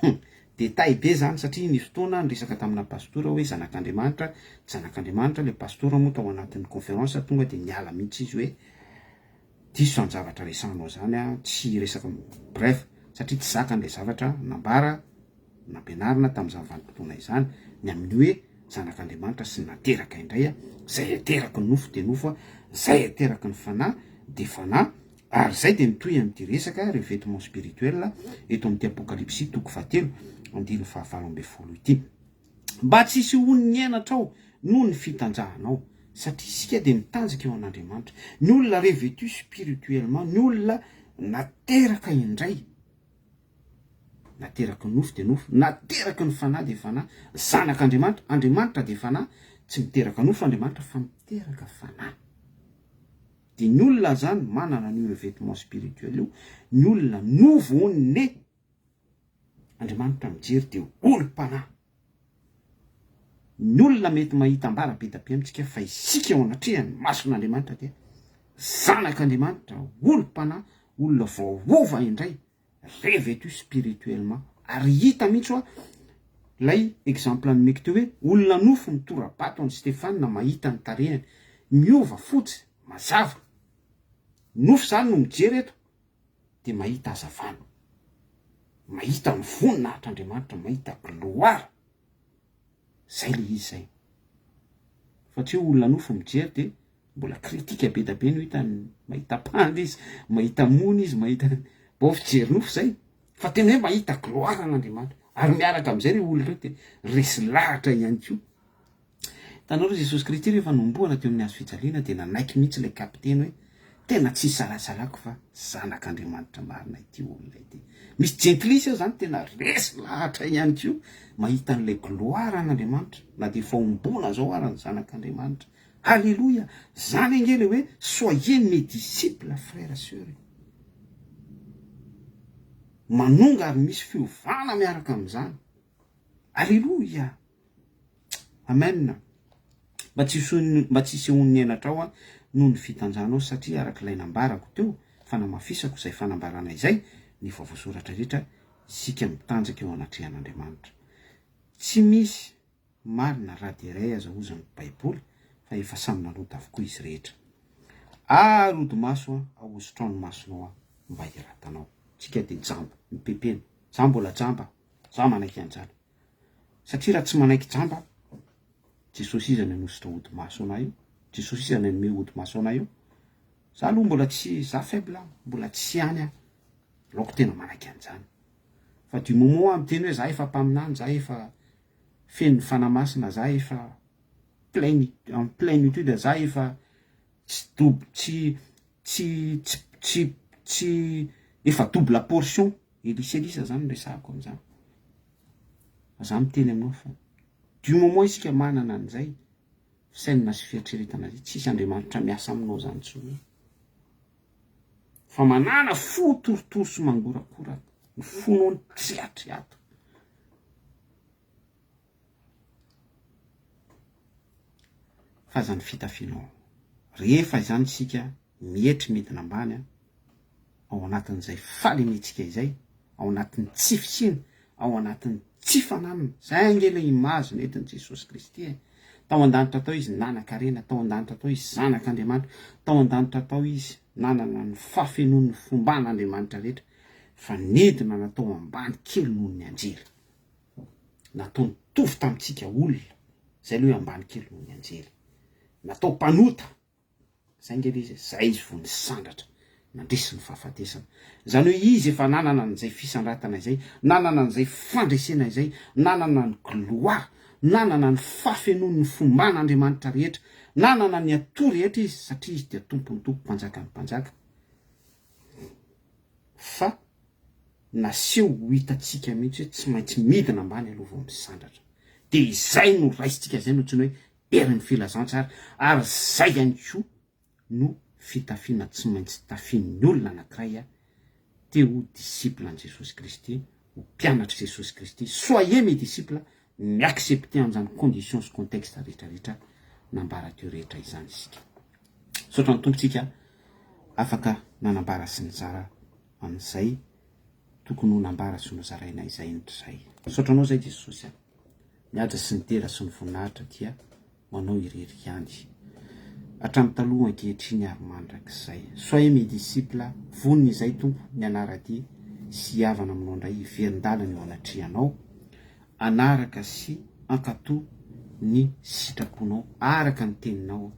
hum, détail be zany satria nisy fotoana niresaka tamina pastora hoe zanak'Andriamanitra, tsy zanak'Andriamanitra, le pastora moa tao anatin'ny conférence tonga dia niala mihitsy izy hoe Diso zany zavatra resahanao zany a, tsy hiresaka bref, satria tsy zakany le zavatra nambara nampianarina tamin'izany vanim-potoana izany, ny amin'ny hoe zanak'Andriamanitra sy nateraka indray a, zay ateraky ny nofo de nofo a, zay ateraky ny fanahy de fanahy, ary zay de mitohy amin'ity resaka revêtement spirituel eto amin'ity Apokalypsy toko fahatelo andininy fahavalo ambin'ny folo ity. Mba tsy hisehoan'ny henatrao noho ny fitanjahanao, satria isika dia mitanjaka eo an'Andriamanitra. Ny olona revêtu spirituellement, ny olona nateraka indray, nateraky ny nofo dia nofo, nateraky ny fanahy dia fanahy, zanak'Andriamanitra, Andriamanitra dia fanahy, tsy miteraka nofo Andriamanitra fa miteraka fanahy. Dia ny olona zany manana an'io revêtement spirituel io, ny olona nouveau né, Andriamanitra mijery dia olom-panahy. Ny olona mety mahita ambara be da be amintsika fa isika eo anatrehan'ny mason'Andriamanitra dia zanak'Andriamanitra, olom-panahy, olona voaova indray, revêtu spirituellement. Ary hita mihitsy hoa ilay exemple nomeko teo hoe olona nofo mitora-bato an'i Stefana mahita ny tarehiny miova fotsy mazava. Nofo izany no mijery eto. dia mahita hazavana, mahita ny voninahitr'Andriamanitra, mahita gloire, zay le izy zay, fa tsy hoe olona nofo mijery de mbola critique be da be no hitany, mahita mpandy izy, mahita mony izy, mahita, bon fijery nofo zay, fa tena hoe mahita gloire an'Andriamanitra, ary miaraka am'izay reo olona reo de resy lahatra ihany koa. Hitanao ry Jesosy Kristy rehefa nohomboana teo amin'ny hazo fijaliana dia nanaiky mihitsy ilay kapiteny hoe tena tsy isalasalako fa zanak'Andriamanitra marina ity olona ity. Misy jentilisa eo zany tena resy lahatra ihany koa mahita an'ilay gloire an'Andriamanitra na dia efa homboana zao ara ny zanak'Andriamanitra. Alléluia! Zany ange le hoe soyez mes disciples frères et sœurs. Manonga ary misy fiovana miaraka amin'izany. Alléluia! Amen! Mba tsy hisohon'ny mba tsy hisehoan'ny henatrao aho noho ny fitanjahanao satria araka ilay nambarako teo fanamafisako izay fanambarana izay ny efa voasoratra rehetra isika mitanjaka eo anatrehan'Andriamanitra. Tsy misy marina raha dia iray aza hozy ny baiboly fa efa samy nanota avokoa izy rehetra. Ary hodi-maso aho ahosotrao ny masonao aho mba hiratanao. Tsika dia jamba, mipepena. Za mbola jamba, za manaiky an'izany. Satria raha tsy manaiky jamba Jesosy iza ny hanositra hodi-maso anah io? Jesosy iza ny hanome hodi-maso anah io? Za aloha mbola tsy, za faible aho, mbola tsy any aho, aleoko tena manaiky an'izany. Fa du moment aho miteny hoe za efa mpaminany, za efa feno ny Fanahy Masina, za efa plein, en plénitude, za efa tsy doub- tsy tsy tsy tsy tsy efa double portion, Elisa Elisa zany no resahako am'zany. Fa za miteny aminao fa du moment isika manana an'izay fisainana sy fieritreretana zay, tsisy Andriamanitra miasa aminao zany intsony. Fa manana fo torotoro sy mangorakoraka. Ny fonao nitriatriato. Fa izany fitafianao. Rehefa izany isika mietry midina ambany an, ao anatin'izay fahalementsika izay, ao anatin'ny tsy fisiana, ao anatin'ny tsy fananana, izay ange ilay image nentin'i Jesosy Kristy e! Tao an-danitra tao Izy nanan-karena, tao an-danitra tao Izy zanak'Andriamanitra, tao an-danitra tao Izy nanana ny fahafenoan'ny fomban'Andriamanitra rehetra, fa nidina natao ambany kely noho ny anjely. Natao nitovy tamintsika olona, izay ilay hoe ambany kely noho ny anjely. Natao mpanota, Zay nge le izy e, zay izy vao nisandratra, nandresy ny fahafatesana. Izany hoe izy efa nanana an'izay fisandratana izay, nanana an'izay fandresena izay, nanana ny gloire, nanana ny fahafenoan'ny fomban'Andriamanitra rehetra, nanana ny atout rehetra izy satria izy dia Tompon'ny tompo, Mpanjakan'ny mpanjaka. Fa naseho ho hitantsika mihitsy hoe tsy maintsy midina ambany aloha vao misandratra. Dia izay no raisintsika, izay no antsoina hoe herin'ny filazantsara ary izay ihany koa no fitafiana tsy maintsy tafian'ny olona anankiray te ho disciple an'i Jesosy Kristy, ho mpianatr'i Jesosy Kristy, soyez mes disciples, mi-accepter an'izany conditions sy contexte rehetra rehetra nambara teo rehetra izany isika. Misaotra ny Tompo tsika afaka nanambara sy nizara an'izay tokony ho nambara sy nozaraina izay indray. Misaotra anao izay Jesosy a. Ny haja sy ny dera sy ny voninahitra dia ho anao irery ihany. Hatramin'ny taloha, ankehitriny ary mandrakizay. Soyez mes disciples, vonona izay Tompo ny hanara-dia sy hihavana aminao indray hiverin-dalana eo anatrehanao, hanaraka sy hankatò ny sitraponao araka ny teninao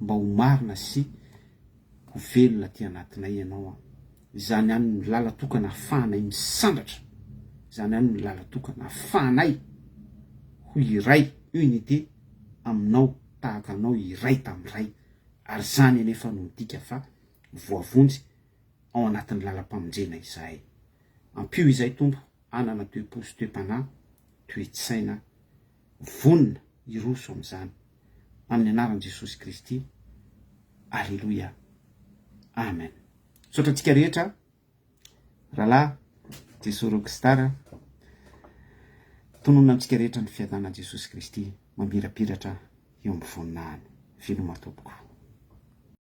mba ho marina sy ho velona aty anatinay Ianao an. Izany ihany no lala-tokana ahafahanay misandratra, izany ihany no lala-tokana ahafahanay ho iray, unité, aminao tahaka anao iray tamin'ny Ray, ary izany anefa no midika fa voavonjy ao anatin'ny lalam-pamonjena izahay. Ampio izahay Tompo hanana toe-po sy toe-panahy, toe-tsaina vonona hiroso amin'izany. Amin'ny anaran'i Jesosy Kristy. Aleloia. Amen. Misaotra antsika rehetra. Rahalahy Jesoa Rockstar. Tononina amintsika rehetra ny fiadanan'i Jesosy Kristy mamirapiratra eo amin'ny voninahiny. Veloma tompoko.